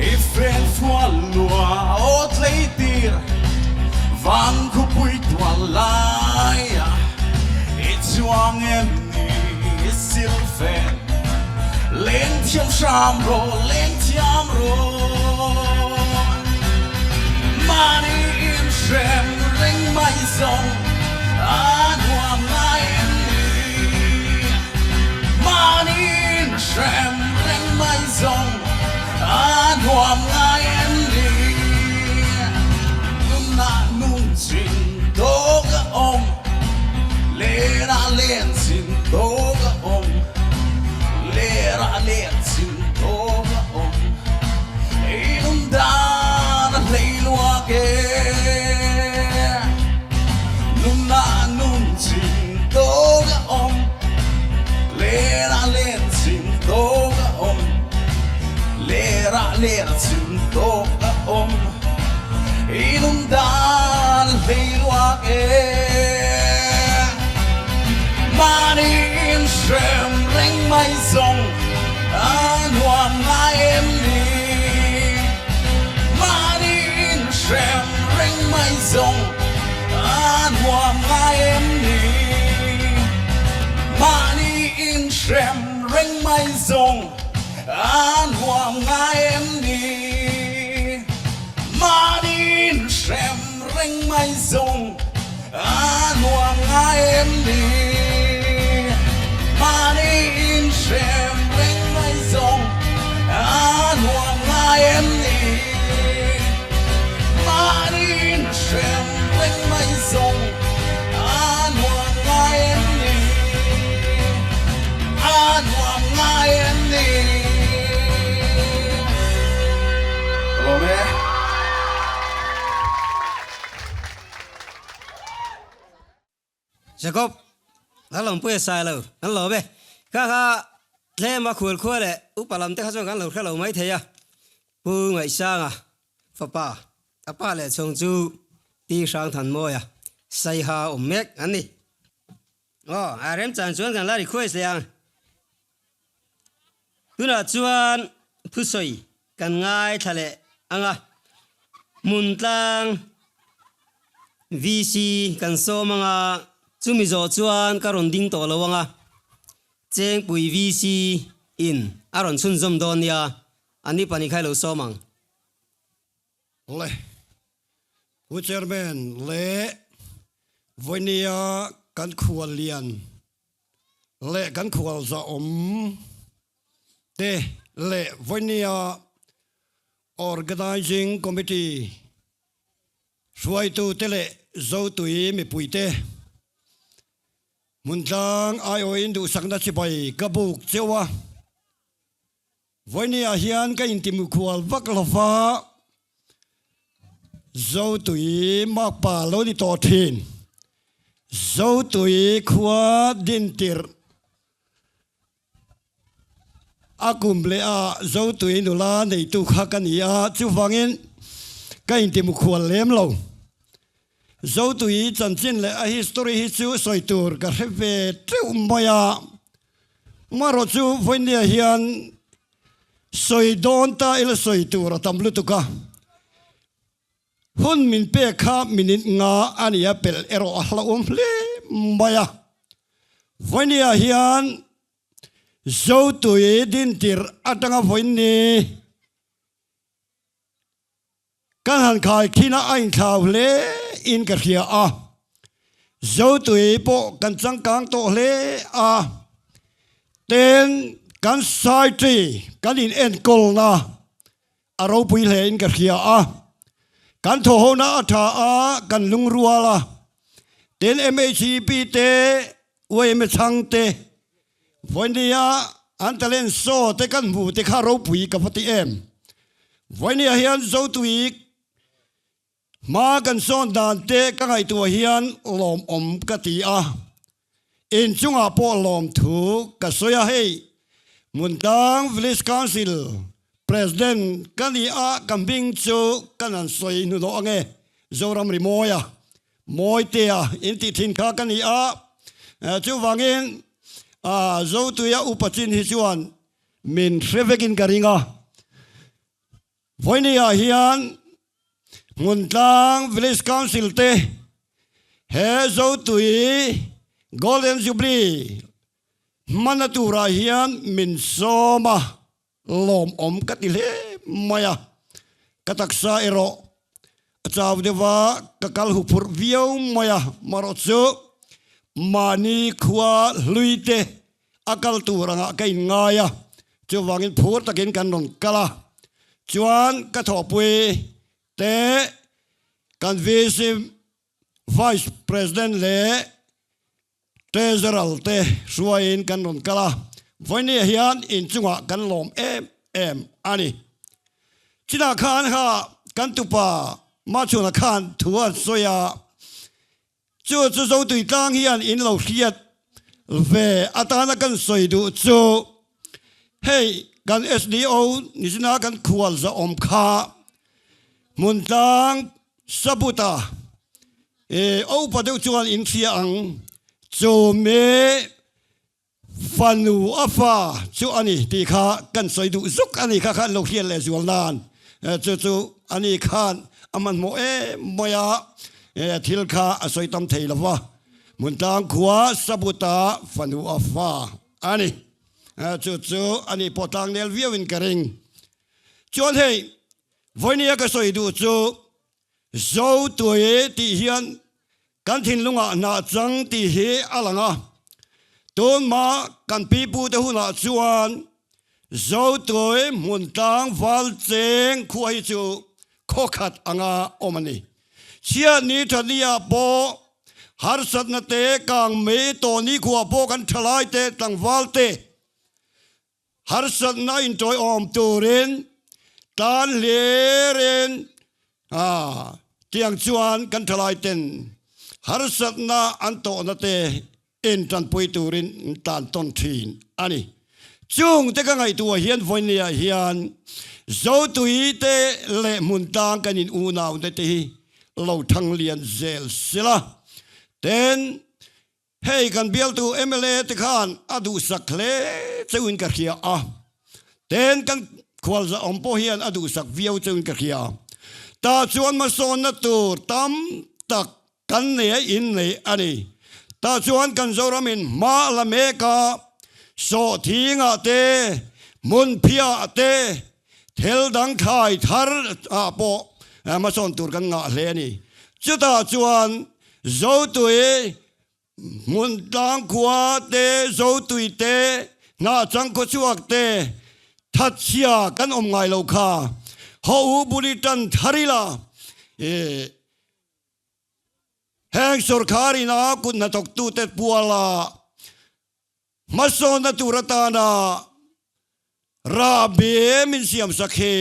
I feng fual lua aw tleitir vang khawpui tual laia i chhuang em ni silfen Leng thiam hram rawh, leng thiam rawh. Mahni inhrem reng mai zawng a nuam ngai em ni? Mahni inhrem reng mai zawng a nuam ngai em ni? Nunah nung chin tawk a awm, lenah len chin tawk a awm. Lerah len chin tawk a awm, ei lung dan a hlei luak e. Nunah nun chin tawk a awm, lerah len chin tawk a awm, lerah len chin tawk a awm, ei lung dan a hlei luak e. Mahni inhrem reng mai zawng a nuam ngai em ni? Mahni inhrem reng mai zawng a nuam ngai em ni? Mahni inhrem reng mai zawng a nuam ngai em ni? Mahni inhrem Reng mai zawng a nuam ngai em ni? Mahni inhrem reng mai zawng a nuam ngai em ni? Mahni inhrem reng mai zawng a nuam ngai em ni? A nuam ngai em ni? Ka lawm e. Jacob, kan lawm pui a sai lo, kan lawm e. Kha kha tlem a khual khua leh upa lam te kha chuan kan lo hre lo mai thei a. Pu Ngaihsanga fapa, a pa leh chhawng chu Ti Hrangthanmawia Saiha awm mek an ni. Aw, a remchan chuan kan la request leh ang. Tunah chuan thusawi kan ngaithla leh ang a, Hmuntlang VC kan sawm ang a, chumi zawh chuan ka rawn ding tawh lo ang a, Chengpui VC in a rawn chhunzawm dawn nia, a ni pahnih kha i lo sawm ang. Le Pu Chairman leh Vawinia kan khual lian leh kan khual zahawm te leh Vawinia Organising Committee hruaitu te leh Zotui mipui te hmuntlang aiawhin duhsakna chibai ka buk cheuh a. Vawinia hian ka intimkhual vak lo va, Zotui makpa lo ni tawh thin. Zotui khua dintirh a kum leh a Zotui nula neitu kha ka ni a, chuvangin ka intimkhual lem lo. Zotui chanchin leh a history hi chu sawi tur ka hre ve teuh mai a, marawh chu vawinia hian sawi dawn ta ila sawi tur a tam lutuk a, hun min pek kha minute nga a nia pelh erawh a hlauhawm hle mai a, vawinia hian Zotui dintir atanga vawiin ni. Kan han khai khin a, a inthlau hle in ka hria a. Zotui pawh kan changkang tawh hle a, ten kan society kan in enkawlna a ropui hle in ka hria a. Kan thawhhona a tha a, kan lungrual a. Ten MHEP te, UAM chhang te, Vawinia an talent show te kan hmu te kha ropui ka va ti em. Vawinia hian Zotui hma kan sawn dan te ka ngaihtuah hian lawmawm ka ti a, inchungah pawh lawmthu ka sawi a hei. Hmuntlang Village Council President ka ni a, ka hming chu kan han sawi hnuhnawh ange, Zoram Rimawia, Mawitea in tih thin kha ka ni a, chuvangin Zotuia upa chin hi chuan min hre vekin ka ring a. Vawinia hian Hmuntlang Village Council te he Zotui Golden Jubilee hmana turah hian min sawm a, lawmawm ka ti hle mai a. Ka taksa erawh a chau deuh a, ka kal huphurh viau mai a, marawh chu mahni khua hlui te a kal tur angah ka inngai a, chuvangin phur takin kan rawn kal a, chuan ka thawhpui te kan VC Vice President leh Treasurer te hruaiin kan rawn kal a, vawinia hian inchungah kan lawm em em a ni. Chinah khan kha kan tupa Machhuna khan thu a sawi a, Chu chu Zotui tlang hian in lo hriat ve atana kan sawi duh chu hei kan SDO nizina kan khual zahawm kha hmuntlang Sabuta e upa deuh chuan in hria ang chu me Fanu a fa chu a ni tih kha kan sawi duh zuk a ni kha khan lo hriat leh zual nan chu chu a ni khan a hmanhmawh em mai a, thil kha a sawi tam thei lo va, Hmuntlang khua Sabuta fanu a fa a ni chu chu a ni pawh tlang nel viau in ka ring. Chuan hei vawinia ka sawi duh chu Zotui tih hian Kan thinlungah hnah chang tih hi a lang a, tunhma kan pipute hunah chuan Zotui hmuntlang val cheng khua hi chu khaw khat anga awm a ni. Chhiatni thania pawh harsatna te kang mai tawhni khuah pawh kan thalai te tlangval te Harsatna intawiawm turin tan hlirin tiang chuan kan thalai ten harsatna an tawhna te intanpui turin tan tawn thin a ni. Chung te ka ngaihtuah hian vawinia hian Zotui te leh hmuntlang kan in unaute te hi lo thang lian zel sela ten Hei kan bialtu mla te khan a duhsak hle cheuhin ka hria a, ten kan khualza awm pawh hian a duhsak viau cheuhin ka hria. Tah chuan hmasawnna tur tam tak kan nei a innei a ni. Tah chuan kan Zoramin hma a la mek a, sawhthingah te, hmunphiah te, thil dang thlai thar ah pawh hmasawn tur kan ngah hle a ni. Chutah chuan Zotui hmuntlang khua te, Zotui te, Hnahchang khawchhuak te, thatchhia kan awm ngai lo kha. Haw u buli tan thar ila i heng sorkar ina kut hnathawktute puala Hmasawnna tur atana rahbi min siamsak hi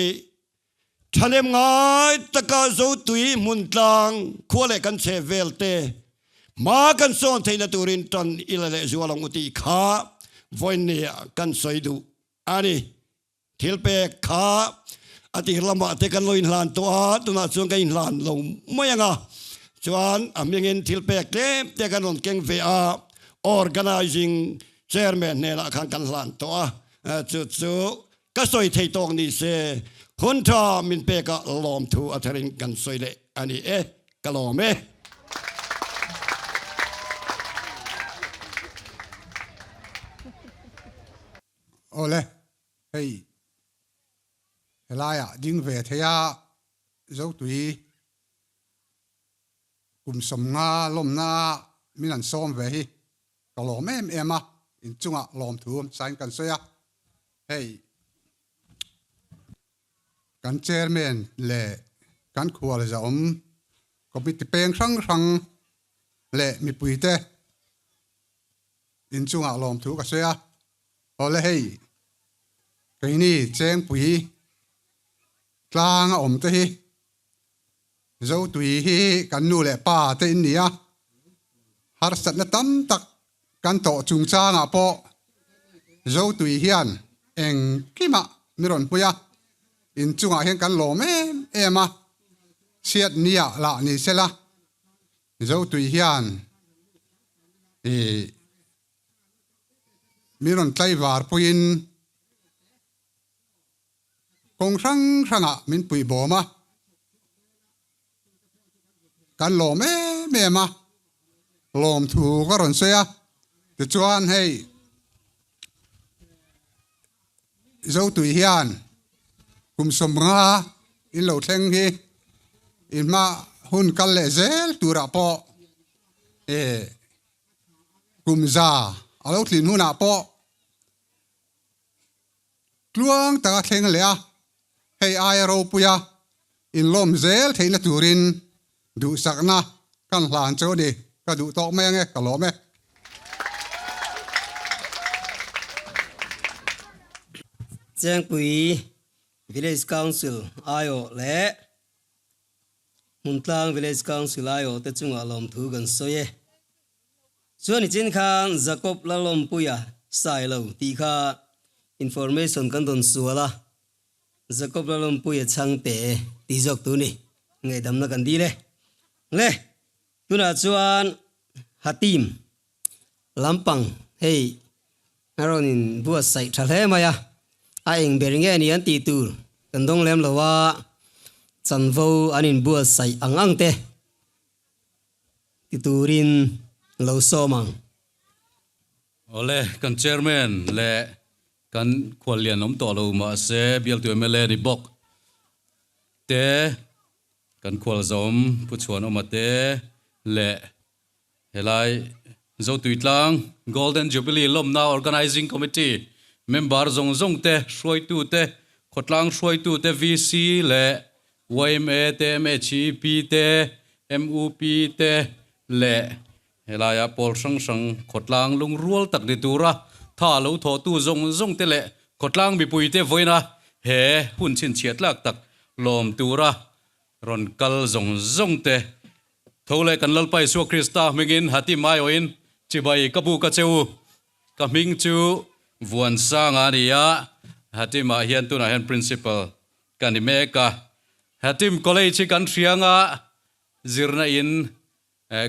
thahnem ngai taka Zotui hmuntlang khua leh kan chhe vel te hma kan sawn theihna turin tan ila leh zual ang u tih kha vawinia kan sawi duh a ni. Thil pek kha a tir lamah te kan lo inhlan tawh a, tunah chuan ka inhlan lo mai ang a, chuan a hmingin thil pek tlem te kan rawn keng ve a, Organizing Chairman hnenah khan kan hlan tawh a, chu chu ka sawi thei tawk ni se, hun tha min pekah lawmthu a therin kan sawi leh a ni e, ka lawm e. Awle, hei helaiah ding ve thei a, Zotui kum 50 lawmna min an sawm ve hi ka lawm em em a, inchungah lawmthu sain kan sawi a, hei kan chairman leh kan khualzawm committee peng hrang hrang leh mipuite Inchungah lawmthu ka sawi a, Awle hei, keini Chengpui tlang a awm te hi Zotui hi kan nu leh pa te in ni a, harsatna tam tak kan tawh chungchangah pawh Zotui hian. Engkimah mi rawn pui a, inchungah hian kan lawm em em a, chhiat nia lah ni sela, Zotui hian ih mi rawn tlaivar puiin kawng hrang hrangah min puih bawm a, kan lawm em em a, lawmthu ka rawn sawi a, tichuan hei Zotui hian kum 50 in lo thleng hi in hma hun kal leh zel turah pawh eh kum 100 a lo tlin hunah pawh Tluang taka thleng leh a, hei aia ropuia inlawm zel theihna turin duhsakna kan hlan chu a ni. Ka duh tawk mai ange, ka lawm e. Chengpui Village Council aiawh leh Hmuntlang Village Council aiawh te chungah lawmthu kan sawi e. Chuan i chin khan Jacob Lalawmpuia Sailo tih kha information kan rawn sual a, Jacob Lalawmpuia chhangte tih zawk tur ni, ngaihdamna kan dil e. Le, tunah chuan Hatim lampang hei a rawn in buatsaih tha hle mai a, a eng ber nge ni an tih tur kan dawng lem lo a, chanvo an in buatsaih ang ang te. Ti turin lo sawm ang. Awle, kan Chairman leh kan khuallian awm tawh lo mahse bialtu mla ni bawk te, kan khualzawm Pu Chhuanawma te leh helai Zotuitlang Golden Jubilee lawmna Organising Committee member zawng zawng te, hruaitu te, khawtlang hruaitu te, VC leh Yma te, MHEP te, MUP te leh helaia pawl hrang hrang khawtlang lungrual tak ni tura tha lo thawhtu zawng zawng te leh khawtlang mipuite vawiina he hun chhinchhiah tlak tak lawm tura rawn kal zawng zawng te tho leh kan Lalpa Isua Krista hmingin hati maiawhin chibai ka buk a che u. Ka hming chu Vuansanga a ni a, Hatimah hian tunah hian Principal Ka ni mek a. Hatim College hi kan hrianga zirna in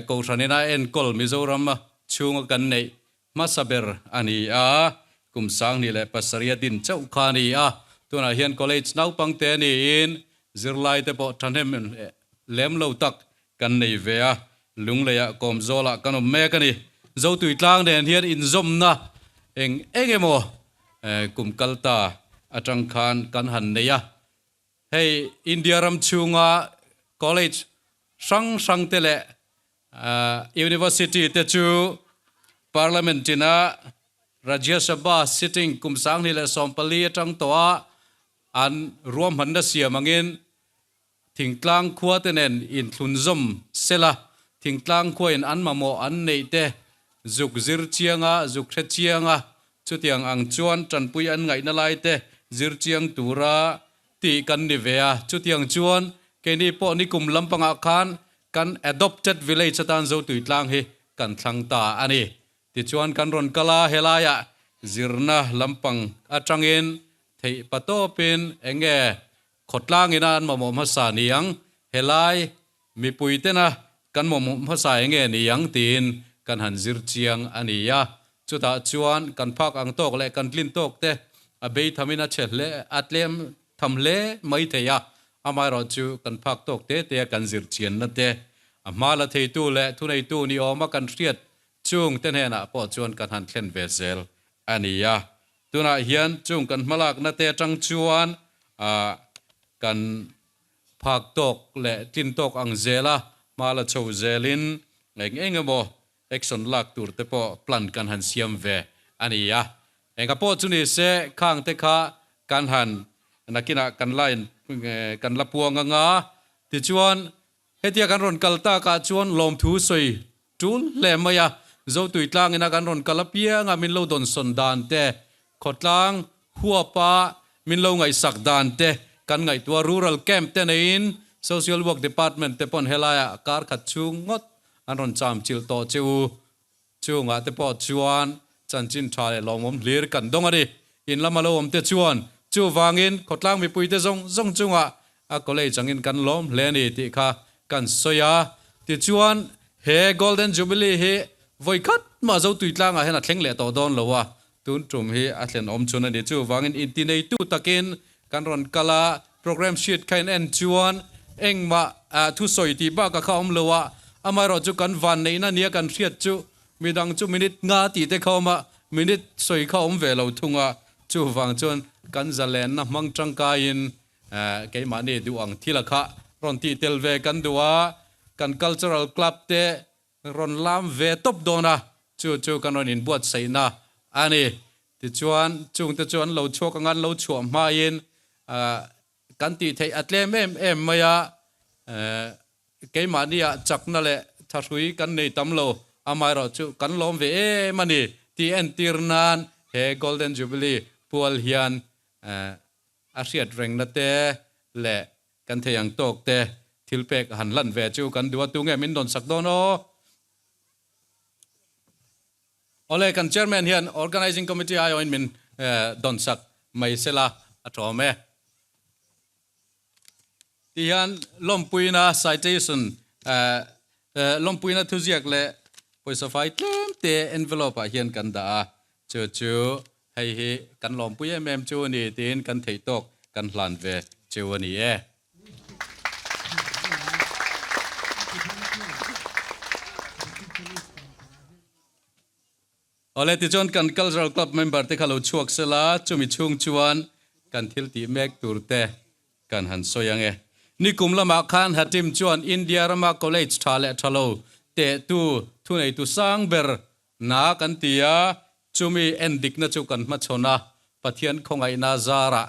Kohhran ina enkawl Mizoram chhunga kan neih hmasa ber a ni a, kum 2007 a din chauh kha a ni a. Tunah hian college naupangte niin zirlaite pawh thahnem lem lo tak kan nei ve a, Lungleiah Kawmzawlah kan awm mek a ni. Zotuitlang nen hian inzawmna eng eng emaw kum kal ta atang khan kan han nei a. Hei India ram chhunga college hrang hrang te leh university te chu Parliament ina Rajya Sabha sitting kum 2014 atang tawha an ruahmanna siam angin Thingtlang khua te nen inthlunzawm sela, thingtlang khuain an mamawh an neih te zuk zir chianga, zuk hre chianga, chutiang ang chuan tanpui an ngaihna lai te zir chiang tura tih kan ni ve a. Chutiang chuan keini pawh nikum lampangah khan kan adopted village atan Zotuitlang hi kan thlang ta a ni. Tichuan kan rawn kal a, helaiah zirna lampang atangin theih patawpin enge Khawtlang ina an mamawh hmasa ni ang, helai mipui tena kan mamawh hmasa enge ni ang tiin kan han zir chiang a ni a. Chutah chuan kan phak ang tawk leh kan tlin tawk te a bei thamin a chhe hle, a tlem tham hle mai thei a, amaherawh chu kan phak tawk te te a kan zir chianna te a hma la theitu leh thuneitu ni awma kan hriat chung te hnenah pawh chuan kan han thlen ve zel a ni a. Tunah hian chung kan hmalakna te atang chuan kan phak tawk leh tlin tawk ang zela hma la chho zelin eng eng emaw action lak tur te pawh plan kan han siam ve a ni a. Enga pawh chu ni se khang te kha kan han nakinah kan la in kan la puang anga tichuan Hetia kan rawn kal takah chuan lawmthu sawi tul hle mai a, Zotui tlangina kan rawn kal apianga min lo dawnsawn dan te, khawtlang huapa min lo ngaihsak dan te kan ngaihtuah. Rural camp te neiin Social Work Department te pawn helaiah kar khat chhung ngawt an rawn cham chilh tawh che u. Chungah te pawh chuan chanchin tha leh lawmawm hlir kan dawng a ni. In lama lo awm te chuan chuvangin khawtlang mipuite zawng zawng chungah a college angin kan lawm hle a ni tih kha kan sawi a. Tichuan he Golden Jubilee hi vawi khat mah Zotuitlangah hian a thleng leh tawh dawn lo a, tun tum hi a thlen awm chhun a ni. Chuvangin intineitu takin kan rawn kal a, programme sheet kha in en chuan engmah thusawi tih bakah kha awm lo a, amaherawhchu kan vanneihna nia kan hriat chu Midang chu minute nga tih te kha awm a, minute sawi kha awm ve lo thung a, chuvang chuan kan zalenna hmang tangkaiin keimahni duh ang thil a kha rawn tih tel ve kan duh a, kan cultural club te rawn lam ve tawp dawn a, chu chu kan rawn inbuatsaihna a ni. Tichuan chungte chu an lo chhuak anga an lo chhuah hmain kan tih theih a tlem em em mai a, Keimahniah chakna leh thahrui kan nei tam lo, amaherawh chu kan lawm ve em a ni tih entir nan he Golden Jubilee pual hian a hriat rengna te leh kan thei ang tawk te thil pek han lan ve chu kan duh a, tunge min rawn sak dawn aw? Awle, kan Chairman hian Organising Committee aiawhin min dawn sak mai sela a tawm e. Ti hian lawmpuina citation lawmpuina thuziak leh pawisa fai tlem te envelope ah hian kan dah a, chu chu hei hi kan lawmpui em em chu a ni tiin kan theih tawk kan hlan ve chu a ni e. Awle, tichuan kan Cultural Club member te kha lo chhuak sela, chumi chhung chuan kan thil tih mek tur te kan han sawi ang e. Nikum lamah khan Hatim chuan India rama college tha leh tha lo tehtu thuneitu sang ber na kan ti a, chumi endikna chu kan hmachhawn a, Pathian khawngaihna zarah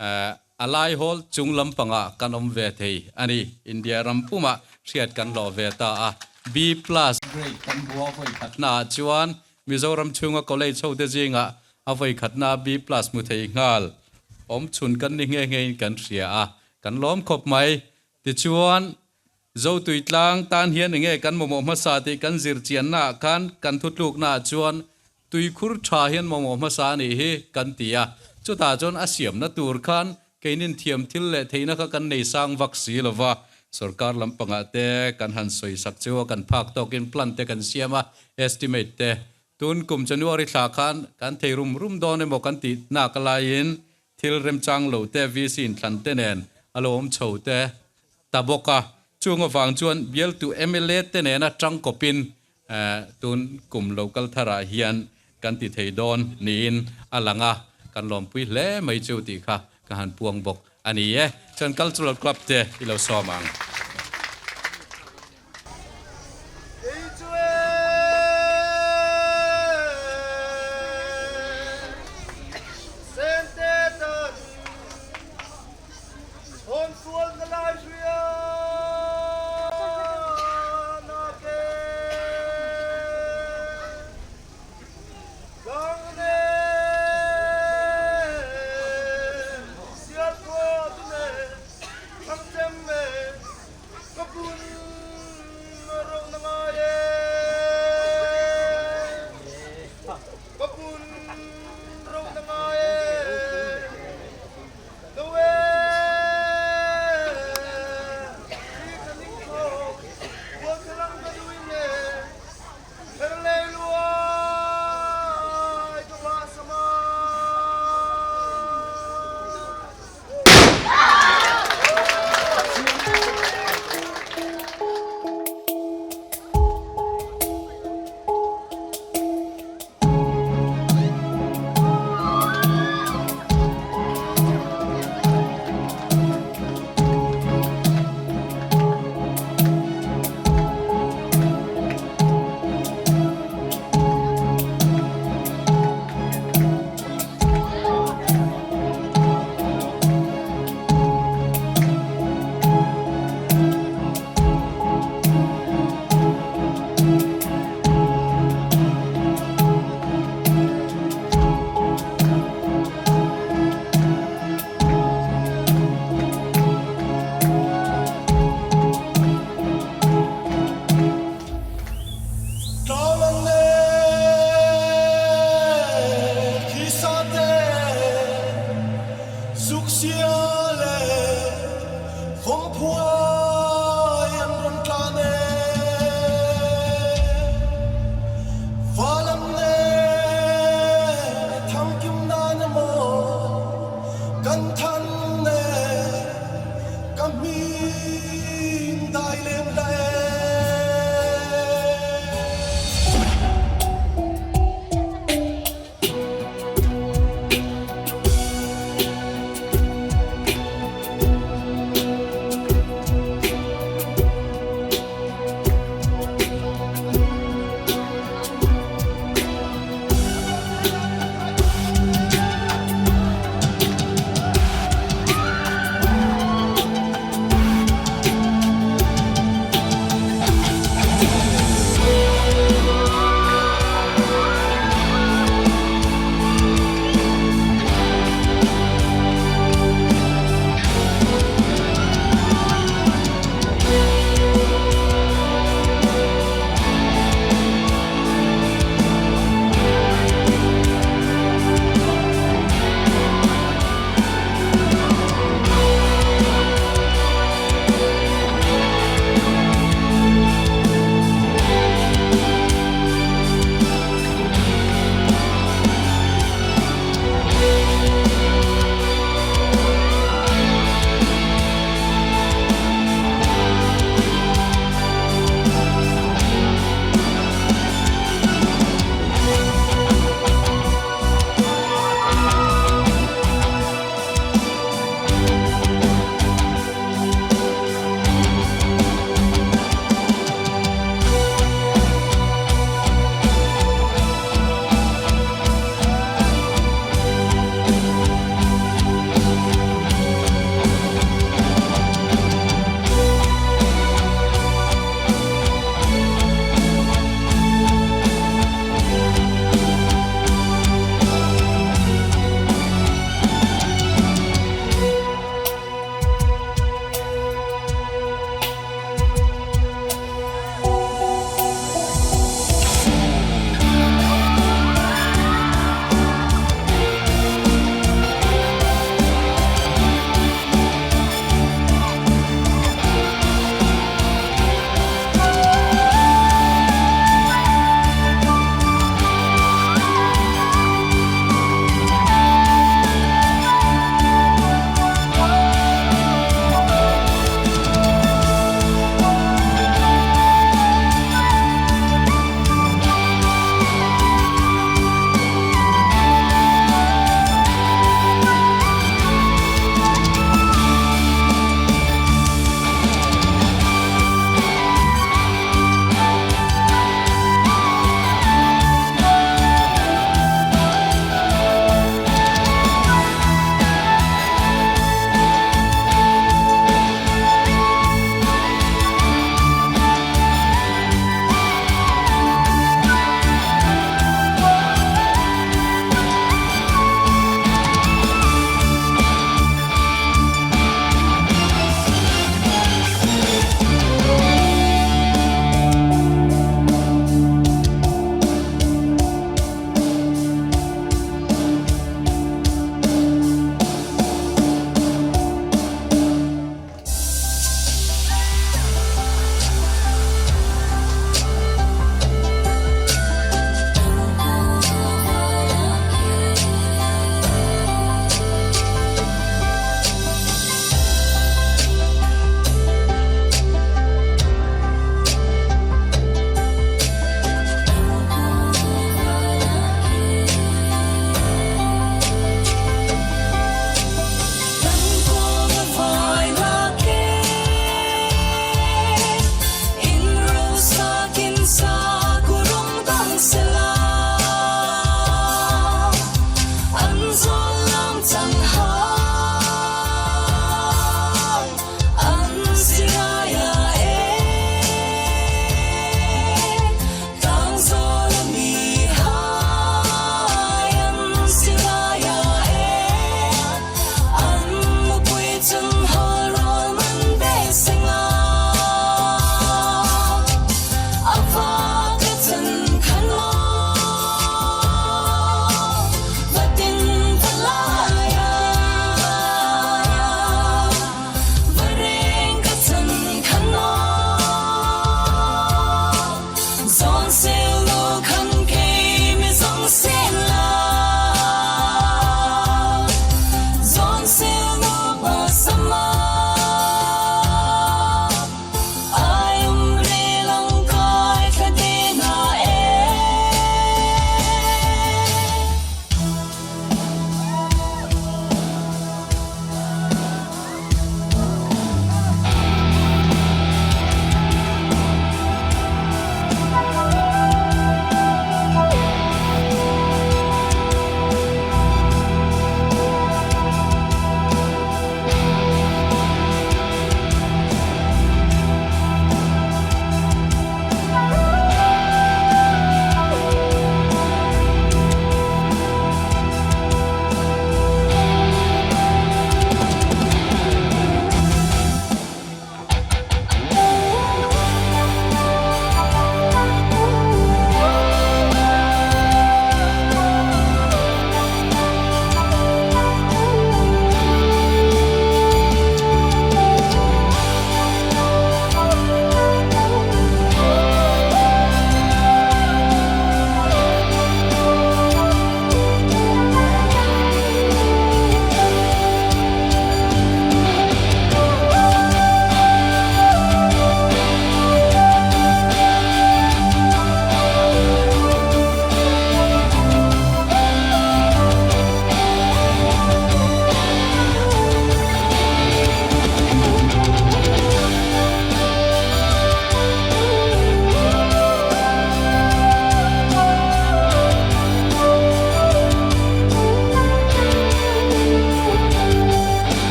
A laihawl chung lampangah kan awm ve thei a ni. India ram pumah hriat kan hlawh ve ta a. B-plus grade kan hmu a vawi khatnaah chuan Mizoram chhunga college hote zingah a vawi khatna B-plus hmu thei nghal awm chhun kan ni nghe nghein kan hria a, kan lawm khawp mai. Tichuan, Zotuitlang tan hian enge kan mamawh hmasa tih kan zir chiannaah khan kan thutluknaah chuan tuikhur tha hian mamawh hmasa a nih hi kan ti a. Chutah chuan a siamna tur khan keinin thiam thil leh theihna kha kan nei sang vak si lo va, sorkar lampangah te kan han sawi sak chu a kan phak tawkin plan te kan siam a, estimate te tun kum January thla khan kan thei rum rum dawn emaw kan tih nak laiin Thil remchang lo te, VC inthlan te nen a lo awm chho te ta bawk a. Chung avang chuan bialtu mla te nena tangkawpin tun kum lo kal tharah hian kan ti thei dawn niin a lang a, kan lawmpui hle mai chu tih kha ka han puang bawk a ni e. Chuan Cultural Club te i lo sawm ang. Zuk sial e, vawmphuai an rawn tlan e. Valam nen thangkim nan emaw kan than e, ka hming dai lem la e.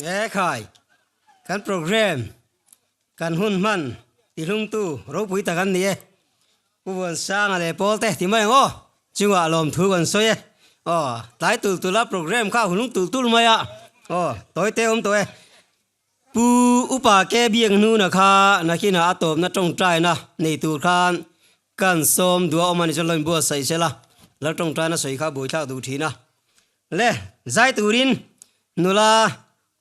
E khai, kan program kan hun hman tihlungtu ropui tak an ni e. Pu Vuansanga leh Pawlte ti mai ang aw, chungah lawmthu kan sawi e. Aw, tlai tul tul a program kha a hulung tul tul mai a, aw, tawi te awm tawh e. Pu Upa ke biak hnuna kha nakinah a tawpna tawngtaina nei tur khan kan sawm duah awm a ni chuan lo inbuatsaih sela, lal tawngtaina sawi kha buaithlak duh thin a. Le, zai turin nula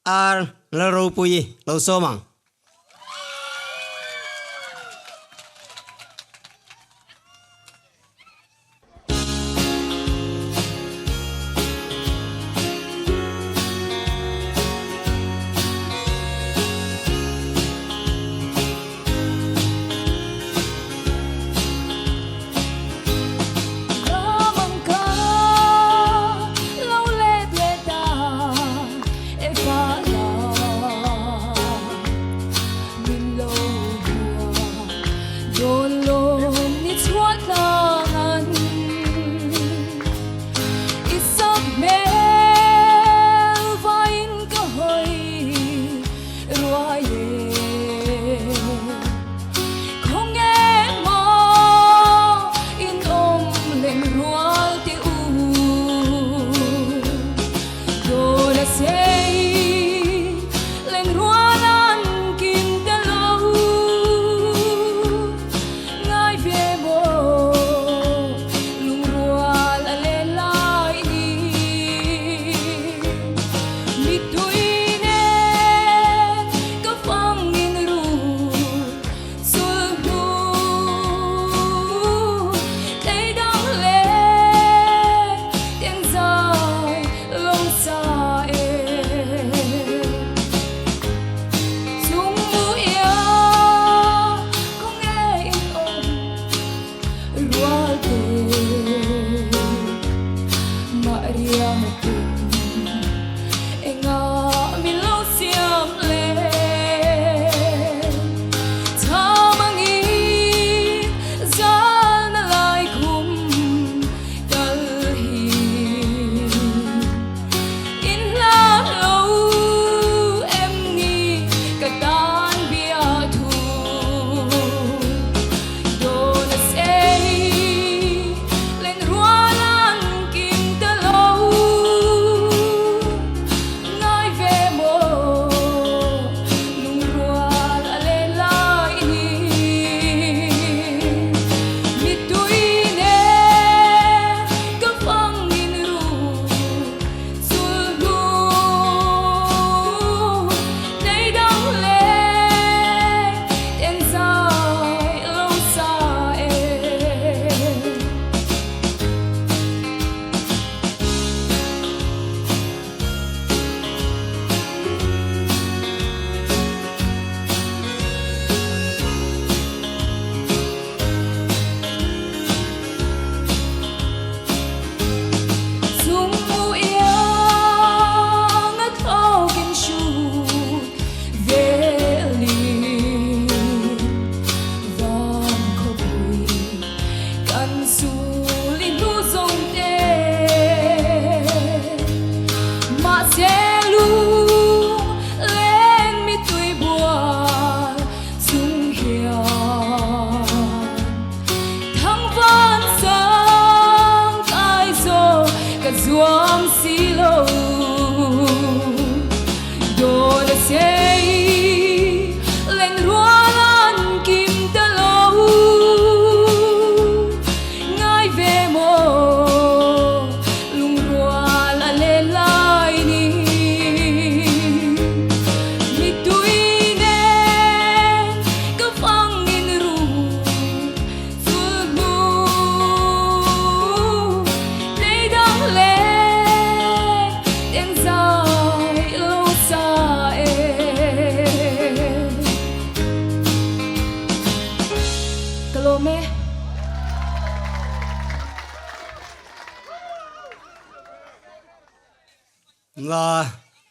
Ar Lalropuii lo sawm ang.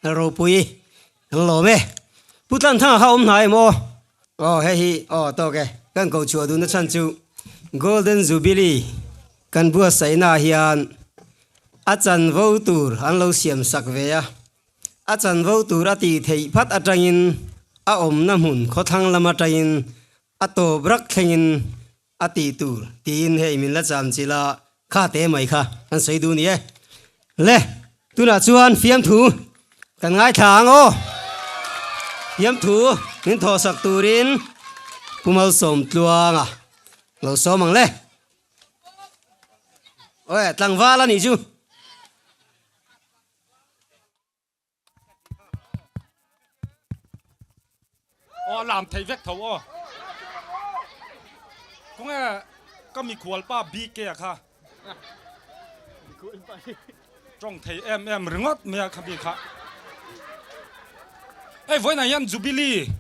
La ropui an lawm e. Pu Tlanthanga kha awm hnai em aw? Aw hei hi aw tawk e. Kan ko chhuah duhna chhan chu Golden Jubilee kan buatsaihna ah hian a chanvo tur an lo siam sak ve a. A chanvo tur a tih theih phat atangin a awmna hmun khawthlang lam atangin a tawp rak thlengin a tih tur tiin hei min la cham chilh a, kha te mai kha kan sawi duh ni e. Le, tunah chuan fiamthu kan ngaithla ang aw. Fiamthu min thawhsak turin Pu Malsawmtluanga lo sawm ang le. Aw tlangval a nih chu. Aw lam thei vek tho aw. Khawnge ka mikhual pa BK a kha. Tawng thei em em ringawt mai a kha mi kha. Hei vawiinah hian Jubilee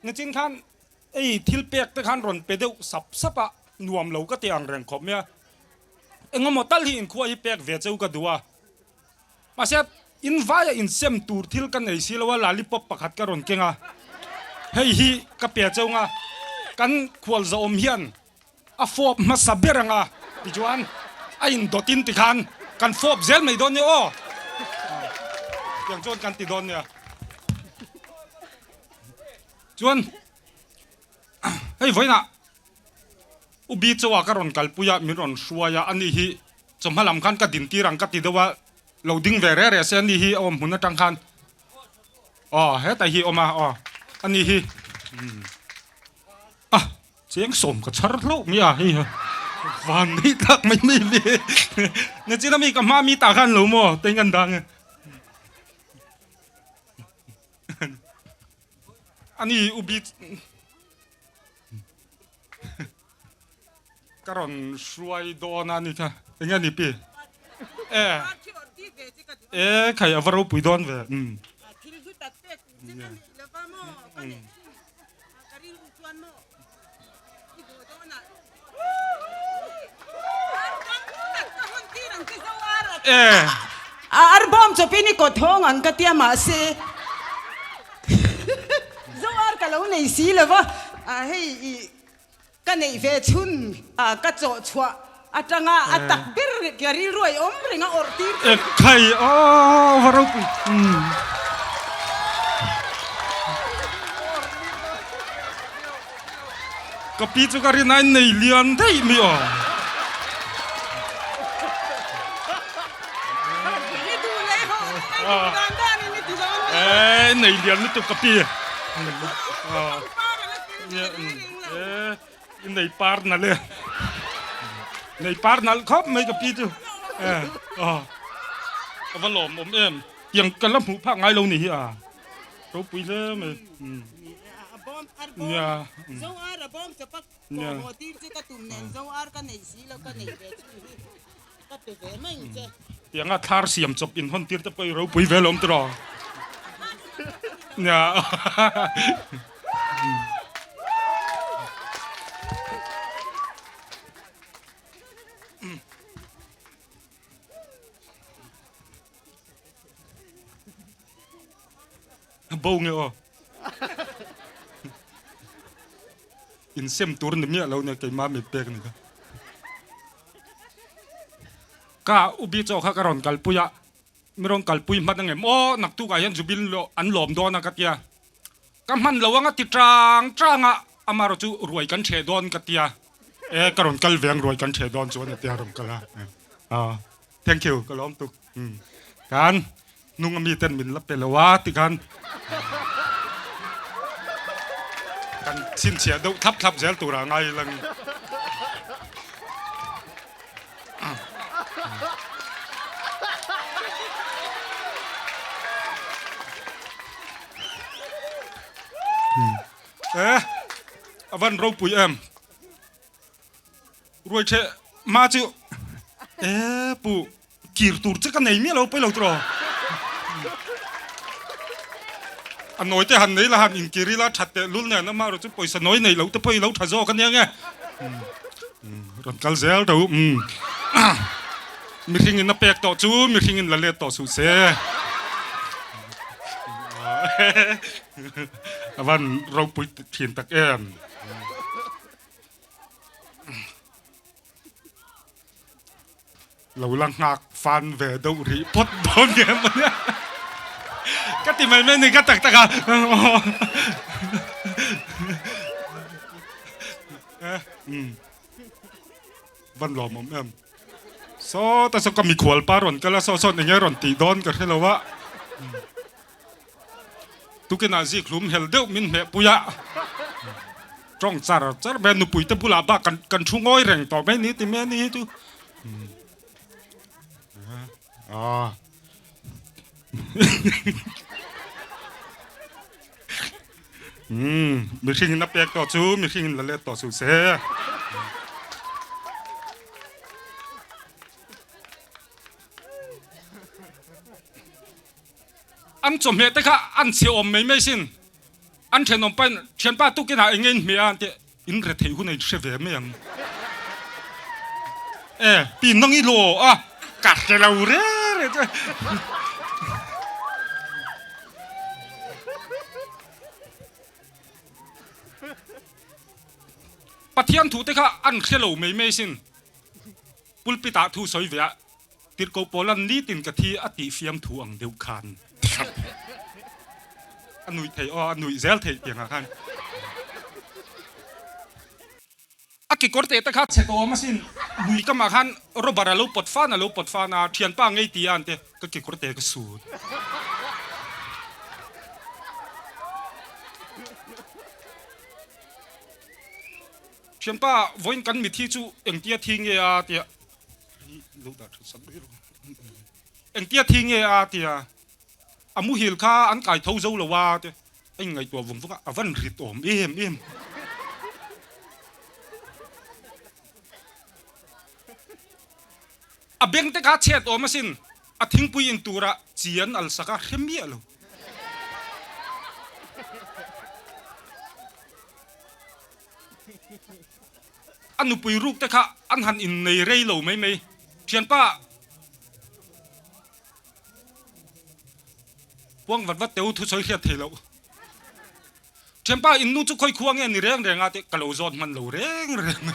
nichin khan Ei thil pek te khan rawn pe deuh sap sap a, nuam lo ka ti ang reng khawp mai a. Engemaw tal hi inkhua hi pek ve cheu ka duh a. Mahse, in vaia insem tur thil ka nei si lo a, lollipop pakhat ka rawn keng a. Hei hi ka pe cheu nga, kan khualzawm hian a fawp hmasa ber ang a, tichuan a indawtin tikhan kan fawp zel mai dawn nia aw. Tiang chuan kan ti dawn nia. Chuan hei vawiinah U Bi Chawa ka rawn kalpui a, min rawn hruai a, ani hi chawhma lam khan ka din tir ang ka ti deuh a, lo ding ve reh reh se ani hi a awm hmun atang khan aw hetah hi a awm a aw ani hi a cheng sawm ka chhar hlauh mai a hei van nei tak mai mai ve nachin ami ka hma mi tah khan lo maw teng an dang e. Ani ubi ka rawn hruai dawn a ni kha eng nge ni pi e e khai a va ropui dawn ve um E. A arbawm chawpin i kawt hawng ang ka tia mahse zo ar ka lo nei si lo va, hei i ka neih ve chhun ka chawh chhuah atanga a tak ber ka rilru a i awm reng a awrh tir E khai aw va ropui. Ka pi chu ka rin a nei lian daih mai aw. Eee nei lian lutuk ka pi. Eee i nei par nalh e. Nei par nalh khawp mai ka pi chu. Eee aw. A va lawmawm em. Tiang ka la hmuh phak ngai lo ni hi a. Ropui hle mai. Nia. Nia. Tianga thlar siam chawp in hawn tir te pawh i ropui ve lawm tiraw. Nia. Bo nge aw. In sem tur ni miah lo nia keimah mit pek ni kha. Ka ubi chaw kha ka rawn kalpui a, mi rawn kalpui hman angem aw naktukah hian Jubil an lawm dawn a ka tia. Ka hman lo anga ti tang tang a, amaherawh chu ruai kan ṭheh dawn ka tia. E ka rawn kal ve ang ruai kan ṭheh dawn chuan a tia rawn kal a. Thank you ka lawm tuk. Kan Hnung a miten min la pe lo a ti khan kan chhinchhiah deuh thlap thlap zel turah ngai lang. E a van ropui em. Ruai the ma chu e pu Kir tur che ka nei miah lo pawi lo tiraw. A nawi te han nei la han inkir ila that teh lul nen ama erawh chu pawisa nawi nei lo te pawh i lo tha zawk ania nge. Rawn kal zel tho umm. Mihring in a pek tawh chu mihring in la let tawh suh se. A van ropui thin tak em. Lo la nghak fan ve deuh rih phawt dawn nge maw nia. Ka ti mai mai ni ka tak tak a. Van lawm awm em. Saw ta saw ka mikhual pa rawn kal a, saw sawn enge rawn tih dawn ka hre lo a. Tukinah zik hlum hel deuh min hmeh pui a, tawng char char mai a, nupui te bulah bak kan kan thu ngawi reng tawh mai ni ti mai a ni hi chu. Aw. Umm, mihring in a pek tawh chu mihring in la let tawh suh se. An chawhmeh te kha an chhe awm mai mai sin. An thenawm pain thianpa tukinah eng nge in hmeh a an ti in re theih hun a in hre ve mai ang. E pi nang i law a ka hre lo re re che. Pathian thu te kha an hre lo mai mai sin. Pulpit ah thu sawi ve a Tirhkoh Paulan nitin ka thi a tih fiam thu ang deuh khan a nuih theih aw, a nuih zel theih tiang ah khan. A kekawr teh te kha chhe tawh awm asin, lui kam ah khan rubber a lo pawt fan a lo pawt fan a, thianpa ngei ti a an ti, ka kekawr teh ka sut. Thianpa vawiin kan mithi chu engtia thi nge a tia. Engtia thi nge a tia a muhil kha an kai tho zo lo a te a inngaihtuah vung vung a, a van rit awm em em. A beng te kha chhet awm asin, a thingpui in tura chi an al sak a hre miah lo. A nupui ruk te kha an han innei rei lo mai mai. Thianpa puang vat vat teu thusawi hriat thei loh. Thianpa in nu chu khawi khua nge ni reng reng a tih ka lo zawt hman lo reng reng.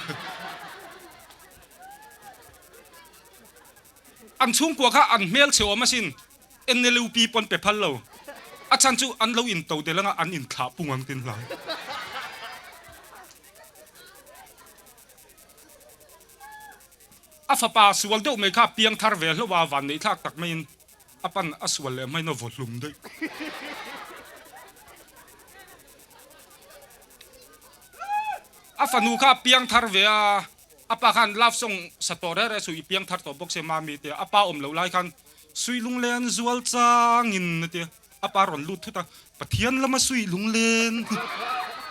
An chhungkua kha an hmel chhe awm asin. NLUP pawn pe phal lo. A chhan chu an lo in to del anga an in thlah pung ang tin hlau. A fapa sual deuh mai kha piang thar ve hlauh a, van neih thlak tak maiin a pan a sual leh hmain a vaw hlum daih. A fanu kha piang thar ve a, a pa khan love song sa tawh reh reh suh i piang thar tawh bawk se mami tia a pa awm loh lai khan Sui lunglen zual changin a ti a, a pa rawn lut thut a, Pathian lama sui lunglen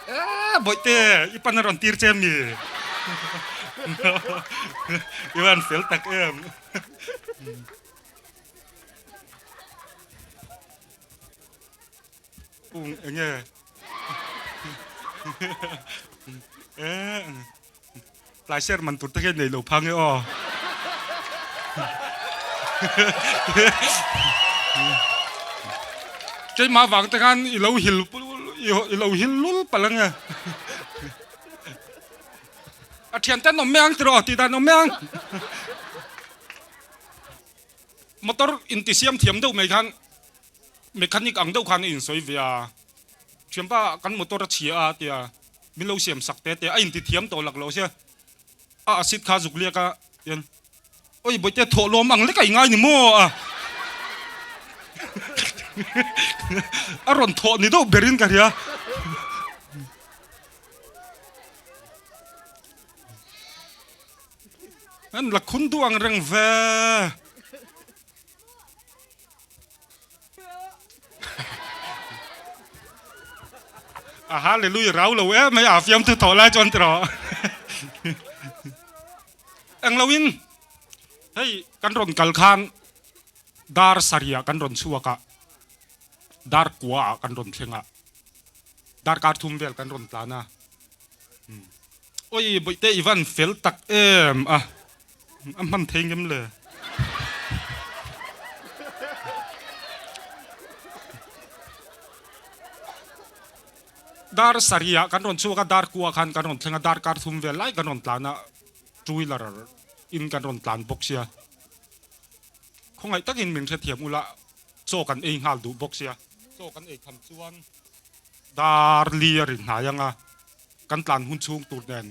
eh bawihte i pan a rawn tir che mi? I van fel tak em. Ung enge eh Tlai ser man tur te hian nei lo phang e aw. Keimah vang te khan i lo hil i lo hil lul palh ang e. A thian ten awm mai ang tiraw tih dan awm mai ang. Motor intisiam thiam deuh mai khan mechanic ang deuh khan a insawi ve a. Thianpa kan motor a chhia a tia min lo siam sak te te a inti thiam tawh lak lo sia a acid kha zuk liak a tian oi bawihte thawh lawm ang lek a i ngai ni maw a a rawn thawh ni deuh berin ka hria an la khun duh ang reng ve. A hallelujah rau lo em mai a fiamthu thawh lai chuan tiraw englo in hei kan rawn kal khan dar sarih ah kan rawn chhuak a dar kua ah kan rawn thleng a dar kar thum vel kan rawn tlan a oi bawihte i van fel tak em a. A hman thei ngem le. Dar sarih ah kan rawn chhuak a, dar kua khan kan rawn thleng a, dar kar thum vel lai kan rawn tlan a, two wheeler in kan rawn tlan bawk sia. Khawngaih takin min hrethiam ula, chaw kan ei nghal duh bawk sia. Chaw kan ei tham chuan dar li a ri hnai ang a, kan tlan hun chhung tur nen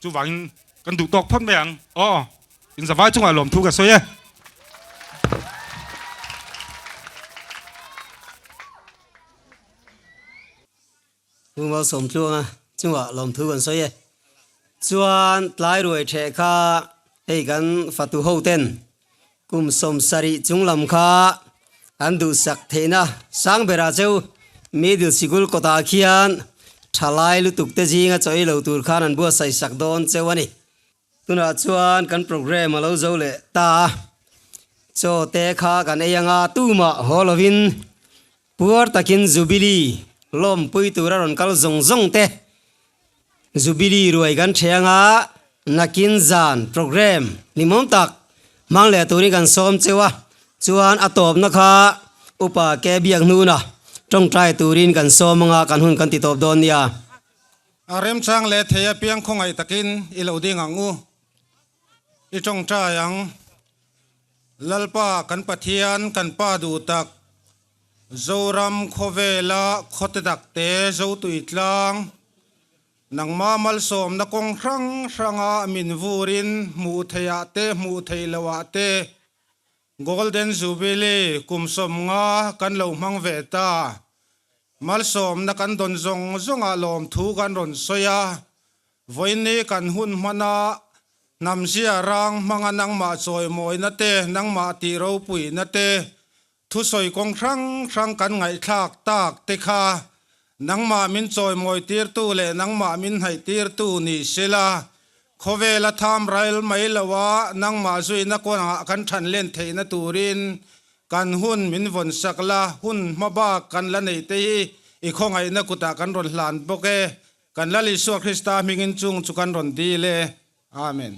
chuvangin kan duh tawk phawt mai ang. Aw, inzavai chungah lawmthu ka sawi e. Pu Malsawmtluanga chungah lawmthu kan sawi e. Chuan tlai ruai theh kha hei kan fatu ho ten kum 70 chung lam kha an duhsak theihna sang berah cheu middle sikul kawtah khian thalai lutuk te zinga chaw ei lo tur khan an buatsaih sak dawn cheu a ni. Tunah chuan kan program a lo zo leh ta a, chaw te kha kan ei anga tumah haw lovin puar takin Jubilee lawmpui tura rawn kal zawng zawng te Jubilee ruai kan ṭhe anga nakin zan program hlimawm tak hmang leh turin kan sawm cheu a, chuan a tawpna kha upa ke biak hnuna ṭawngṭai turin kan sawm anga kan hun kan ti tawp dawn nia. A remchang leh thei apiang khawngaih takin i lo ding ang u. I tawngtai ang. Lalpa kan Pathian kan Pa duh tak, Zoram khawvela khawte dakte Zotui tlang, nangma malsawmna kawng hrang hranga min vurin hmuh theihah te hmuh theih lohah te Golden Jubilee kum 50 kan lo hmang ve ta. Malsawmna kan dawn zawng zawngah lawmthu kan rawn sawi a, vawiinni kan hun hmana hnamzia rang hmanga nangmah chawimawina te, nangmah tih ropuina te, thusawi kawng hrang hrang kan ngaihthlak tak te kha nangmah min chawimawi tirtu leh nangmah min hnaih tirtu ni sela, khawvela tham rail mai loa nangmah zuina kawngah kan than len theihna turin Kan hun min vawn sak la, hun hma bak kan la neih te hi i khawngaihna kutah kan rawn hlan bawk e. Kan Lal Isua Krista hmingin chung chu kan rawn dil e. Amen.